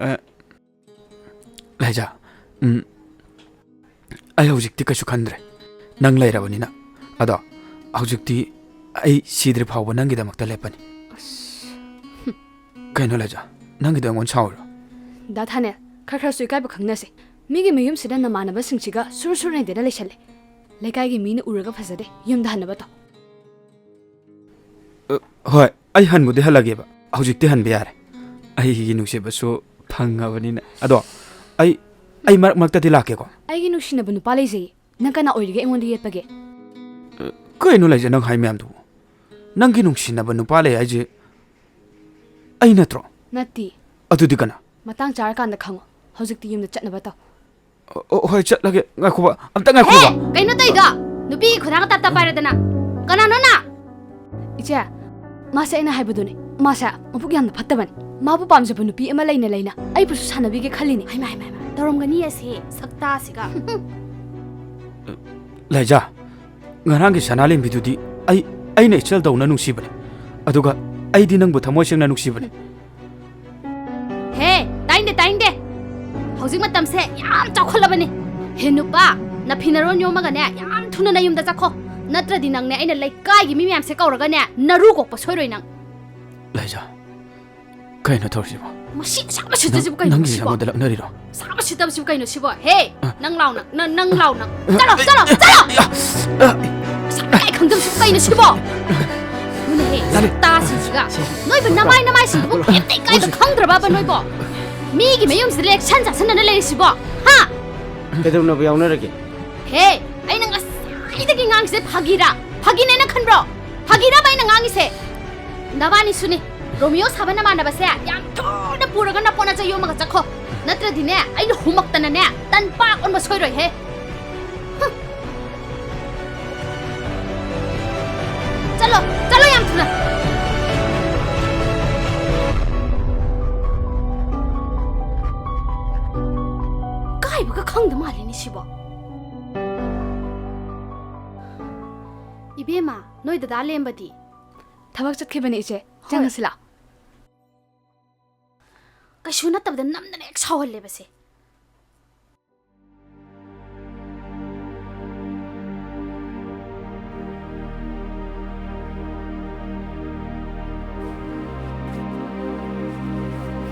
ꯑ, ꯂꯥꯏꯖꯥ, ꯎꯝ, ꯑꯩ ꯍꯧꯖꯤꯛꯇꯤ ꯀꯩꯁꯨ ꯈꯟꯗ꯭ꯔꯦ, ꯅꯪ ꯂꯩꯔꯕꯅꯤꯅ꯫ ꯑꯗꯣ ꯍꯧꯖꯤꯛꯇꯤ ꯑꯩ ꯁꯤꯗ꯭ꯔꯤ ꯐꯥꯎꯕ ꯅꯪꯒꯤꯗꯃꯛꯇ ꯂꯦꯞꯄꯅꯤ꯫ ꯑꯁ꯫ ꯀꯩꯅꯣ ꯂꯥꯏꯖꯥ? ꯅꯪꯒꯤꯗꯣ ꯑꯩꯉꯣꯟꯗ ꯁꯥꯎꯔꯤꯔꯣ? ꯗꯥ ꯊꯥꯅꯦꯜ, ꯈꯔ ꯈꯔꯁꯨ ꯏꯀꯥꯏꯕ ꯈꯪꯅꯁꯦ꯫ ꯃꯤꯒꯤ ꯃꯌꯨꯝꯁꯤꯗ ꯅꯃꯥꯟꯅꯕꯁꯤꯡꯁꯤꯒ ꯁꯨꯔꯨ ꯁꯨꯔꯨ ꯅꯩꯗꯅ ꯂꯩꯁꯜꯂꯦ꯫ ꯂꯩꯀꯥꯏꯒꯤ ꯃꯤꯅ ꯎꯔꯒ ꯐꯖꯗꯦ, ꯌꯨꯝꯗ ꯍꯟꯅꯕ ꯇꯧ꯫ ꯑ, ꯍꯣꯏ, ꯑꯩ ꯍꯟꯕꯨꯗꯤ ꯍꯜꯂꯒꯦꯕ꯫ ꯍꯧꯖꯤꯛꯇꯤ ꯍꯟꯕ ꯌꯥꯔꯦ꯫ ꯑꯩꯒꯤ ꯅꯨꯡꯁꯤꯕꯁꯨ ꯐꯪꯉꯕꯅꯤꯅ꯫ ꯑꯗꯣ ꯑꯩ, ꯑꯩ ꯃꯔꯛ ꯃꯔꯛꯇꯗꯤ ꯂꯥꯛꯀꯦꯀꯣ꯫ ꯑꯩꯒꯤ ꯅꯨꯡꯁꯤꯅꯕ ꯅꯨꯄꯥ ꯂꯩꯖꯩꯌꯦ꯫ ꯅꯪ ꯀꯅꯥ ꯑꯣꯏꯔꯤꯒꯦ ꯑꯩꯉꯣꯟꯗ ꯌꯦꯠꯄꯒꯦ? ꯑ, ꯀꯩꯅꯣ ꯂꯩꯖ, ꯅꯪ ꯍꯥꯏ ꯃꯌꯥꯝꯗꯨꯕꯨ? ꯅꯪꯒꯤ ꯅꯨꯡꯁꯤꯅꯕ ꯅꯨꯄꯥ ꯂꯩ ꯍꯥꯏꯁꯦ ꯑꯩ ꯅꯠꯇ꯭ꯔꯣ? ꯅꯠꯇꯦ꯫ ꯑꯗꯨꯗꯤ ꯀꯅꯥ? ꯃꯇꯥꯡ ꯆꯥꯔꯀꯥꯟꯗ ꯈꯪꯉꯣ꯫ ꯍꯧꯖꯤꯛꯇꯤ ꯌꯨꯝꯗ ꯆꯠꯅꯕ ꯇꯧ꯫ ꯑꯣ, ꯑꯣ, ꯍꯣꯏ, ꯆꯠꯂꯒꯦ꯫ ꯉꯥꯏꯈꯣꯕ, ꯑꯝꯇ ꯉꯥꯏꯈꯣꯕ꯫ ꯍꯦ! ꯀꯩꯅꯣ ꯇꯧꯏꯗꯣ? ꯅꯨꯄꯤꯒꯤ ꯈꯨꯗꯥꯡ ꯇꯞ ꯇꯞ ꯄꯥꯏꯔꯗꯅ꯫ ꯀꯅꯥꯅꯣ ꯅꯪ? ꯏꯆꯦ, ꯃꯥꯁꯦ ꯑꯩꯅ ꯍꯥꯏꯕꯗꯨꯅꯦ꯫ ꯃꯥꯁꯦ ꯃꯕꯨꯛ ꯌꯥꯝꯅ ꯐꯠꯇꯕꯅꯦ꯫ ꯃꯥꯕꯨ ꯄꯥꯝꯖꯕ ꯅꯨꯄꯤ ꯑꯃ ꯂꯩꯅ ꯂꯩꯅ ꯑꯩꯕꯨꯁꯨ ꯁꯥꯟꯅꯕꯤꯒꯦ ꯈꯜꯂꯤꯅꯦ꯫ ꯍꯩꯃꯥ, ꯍꯩꯃꯥ, ꯍꯩꯃꯥ꯫ ꯇꯧꯔꯝꯒꯅꯤ ꯑꯁꯤ ꯁꯛꯇꯥꯁꯤꯒ꯫ ꯂꯩꯖꯥ, ꯉꯔꯥꯡꯒꯤ ꯁꯅꯥꯂꯦꯝꯕꯤꯗꯨꯗꯤ ꯑꯩ, ꯑꯩꯅ ꯏꯆꯜꯗꯧꯅ ꯅꯨꯡꯁꯤꯕꯅꯦ꯫ ꯑꯗꯨꯒ ꯑꯩꯗꯤ ꯅꯪꯕꯨ ꯊꯃꯣꯏ ꯁꯦꯡꯅ ꯅꯨꯡꯁꯤꯕꯅꯦ꯫ ꯍꯦ, ꯇꯥꯏꯅꯤꯡꯗꯦ, ꯇꯥꯏꯅꯤꯡꯗꯦ꯫ ꯍꯧꯖꯤꯛ ꯃꯇꯝꯁꯦ ꯌꯥꯝ ꯆꯥꯎꯈꯠꯂꯕꯅꯤ꯫ ꯍꯦ ꯅꯨꯄꯥ, ꯅꯐꯤ ꯅꯔꯣꯟ ꯌꯣꯝꯃꯒꯅꯦ, ꯌꯥꯝ ꯊꯨꯅ ꯅꯌꯨꯝꯗ ꯆꯠꯈꯣ꯫ ꯅꯠꯇ꯭ꯔꯗꯤ ꯅꯪꯅꯦ ꯑꯩꯅ ꯂꯩꯀꯥꯏꯒꯤ ꯃꯤ ꯃꯌꯥꯝꯁꯦ ꯀꯧꯔꯒꯅꯦ, ꯅꯔꯨ ꯀꯣꯛꯄ ꯁꯣꯏꯔꯣꯏ ꯅꯪ꯫ ꯂꯩꯖꯥ, ꯀꯩꯅꯣ ꯇꯧꯔꯤꯁꯤꯕꯣ? ꯃꯁꯤ ꯑꯁꯥꯕ ꯁꯤꯠꯇꯁꯤꯕꯨ ꯀꯩꯅꯣ ꯅꯪꯒꯤ ꯁꯤꯕꯣ? ꯑꯩꯉꯣꯟꯗ ꯂꯛꯅꯔꯤꯔꯣ? ꯑꯁꯥꯕ ꯁꯤꯠꯇꯕꯁꯤꯕꯨ ꯀꯩꯅꯣ ꯁꯤꯕꯣ? ꯍꯦ, ꯑ꯫ ꯅꯪ ꯂꯥꯎꯅ, ꯅꯪ, ꯅꯪ ꯂꯥꯎꯅ꯫ ꯆꯠꯂꯣ, ꯆꯠꯂꯣ, ꯆꯠꯂꯣ! ꯑ꯫ ꯃꯁꯥ ꯏꯀꯥꯏ ꯈꯪꯗꯕꯁꯤꯕꯨ ꯀꯩꯅꯣ ꯁꯤꯕꯣ? ꯑꯗꯨꯅꯦꯍꯦ, ꯌꯥꯔꯦ꯫ ꯁꯛꯇꯥꯁꯤꯡꯁꯤꯒ꯫ ꯁꯦ, ꯁꯦ꯫ ꯅꯣꯏꯕꯨ ꯅꯃꯥꯏ ꯅꯃꯥꯏꯁꯤꯡꯗꯨꯕꯨ ꯀꯩꯝꯇ ꯏꯀꯥꯏꯕ ꯈꯪꯗ꯭ꯔꯕꯕ ꯅꯣꯏꯕꯣ? ꯃꯤꯒꯤ ꯃꯌꯨꯝꯁꯤꯗ ꯂꯦꯛꯁꯟ ꯆꯥꯁꯟꯅꯅ ꯂꯩꯔꯤꯁꯤꯕꯣ? ꯍꯥ? ꯀꯩꯗꯧꯅꯕ ꯌꯥꯎꯅꯔꯒꯦ? ꯍꯦ, ꯑꯩꯅ ꯉꯁꯥꯏꯗꯒꯤ ꯉꯥꯡꯉꯤꯁꯦ ꯐꯥꯒꯤꯔꯥ? ꯐꯥꯒꯤꯅꯦꯅ ꯈꯟꯕ꯭ꯔꯣ? ꯐꯥꯒꯤꯔꯕ ꯑꯩꯅ ꯉꯥꯡꯉꯤꯁꯦ? ꯅꯕꯥꯅꯤꯁꯨꯅꯦ, ꯔꯣꯃꯤꯌꯣ ꯁꯥꯕ ꯅꯃꯥꯟꯅꯕꯁꯦ ꯌꯥꯝ ꯊꯨꯅ ꯄꯨꯔꯒ ꯅꯄꯣꯠ ꯅꯆꯩ ꯌꯣꯝꯃꯒ ꯆꯠꯈꯣ꯫ ꯅꯠꯇ꯭ꯔꯗꯤꯅꯦ, ꯑꯩꯅ ꯍꯨꯃꯛꯇꯅꯅꯦ, ꯇꯟ ꯄꯥꯛ ꯑꯣꯟꯕ ꯁꯣꯏꯔꯣꯏꯍꯦ꯫ ꯍꯨꯝ꯫ ꯆꯠꯂꯣ, ꯆꯠꯂꯣ ꯌꯥꯝ ꯊꯨꯅ꯫ ꯀꯥꯏꯕꯒ ꯈꯪꯗ ꯃꯥꯜꯂꯤꯅꯦ ꯁꯤꯕꯣ꯫ ꯏꯕꯦꯝꯃ, ꯅꯣꯏ ꯗꯗꯥ ꯂꯦꯝꯕꯗꯤ? ꯊꯕꯛ ꯆꯠꯈꯤꯕꯅꯦ, ꯏꯆꯦ꯫ ꯍꯣꯏ꯫ ꯆꯪꯉꯁꯤ ꯂꯥꯛꯑꯣ꯫ ꯀꯩꯁꯨ ꯅꯠꯇꯕꯗ ꯅꯝꯗꯅ ꯍꯦꯛ ꯁꯥꯎꯍꯜꯂꯦꯕꯁꯦ꯫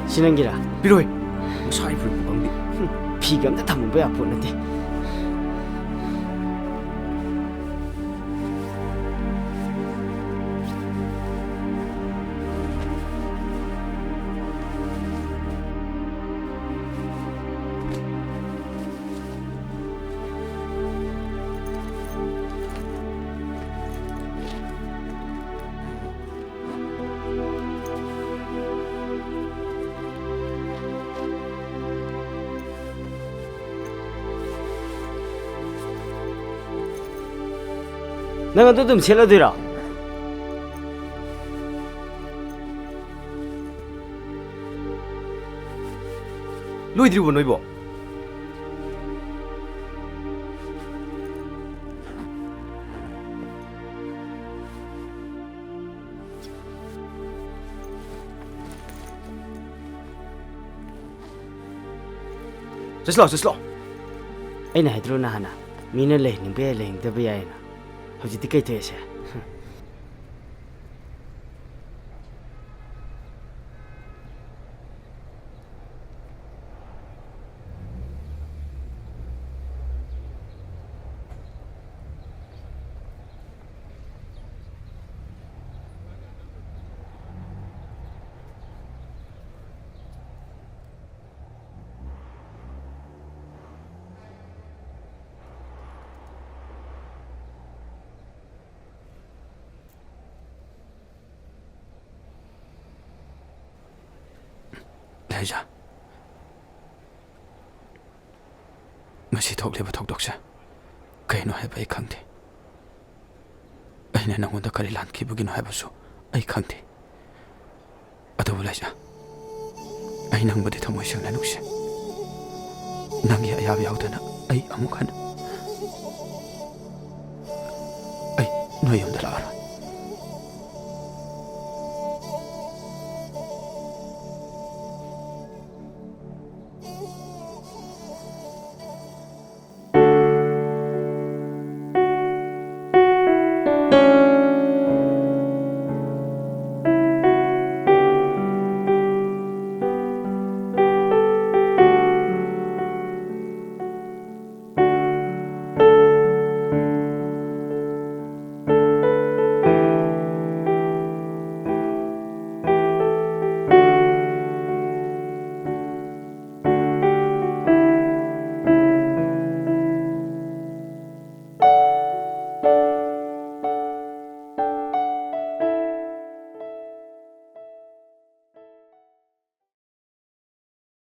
ꯁꯤ ꯅꯪꯒꯤꯔꯥ? ꯄꯤꯔꯣꯏ꯫ ꯃꯁꯥꯒꯤ ꯐꯨꯔꯤꯠꯄꯨ ꯈꯪꯗꯦ꯫ ꯍꯨꯝ, ꯐꯤꯒ ꯑꯝꯇ ꯊꯝꯃꯨꯕ ꯌꯥꯄꯣꯠ ꯅꯠꯇꯦ꯫ ꯅꯪ ꯑꯗꯨ ꯑꯗꯨꯝ ꯁꯦꯠꯂꯗꯣꯏꯔꯣ? ꯂꯣꯏꯗ꯭ꯔꯤꯕꯣ ꯅꯣꯏꯕꯣ? ꯆꯠꯁꯤꯂꯥꯎ, ꯆꯠꯁꯤꯂꯥꯎ꯫ ꯑꯩꯅ ꯍꯥꯏꯗ꯭ꯔꯣ ꯅꯍꯥꯟꯅ, ꯃꯤꯅ ꯂꯩꯍꯟꯅꯤꯡꯕ ꯌꯥꯏ, ꯂꯩꯍꯟꯅꯤꯡꯗꯕ ꯌꯥꯏꯅ꯫ ꯍꯧꯖꯤꯛꯇꯤ ꯀꯩ ꯊꯣꯛꯑꯦꯁꯦ? ꯂꯩꯖꯥ, ꯉꯁꯤ ꯊꯣꯛꯂꯤꯕ ꯊꯧꯗꯣꯛꯁꯦ ꯀꯩꯅꯣ ꯍꯥꯏꯕ ꯑꯩ ꯈꯪꯗꯦ꯫ ꯑꯩꯅ ꯅꯪꯉꯣꯟꯗ ꯀꯔꯤ ꯂꯥꯟꯈꯤꯕꯒꯤꯅꯣ ꯍꯥꯏꯕꯁꯨ ꯑꯩ ꯈꯪꯗꯦ꯫ ꯑꯗꯨꯕꯨ ꯂꯩꯖꯥ, ꯑꯩ ꯅꯪꯕꯨꯗꯤ ꯊꯃꯣꯏ ꯁꯦꯡꯅ ꯅꯨꯡꯁꯤ꯫ ꯅꯪꯒꯤ ꯑꯌꯥꯕ ꯌꯥꯎꯗꯅ ꯑꯩ ꯑꯃꯨꯛ ꯍꯟꯅ, ꯑꯩ ꯅꯣꯏ ꯌꯨꯝꯗ ꯂꯥꯛꯑꯔꯣꯏ꯫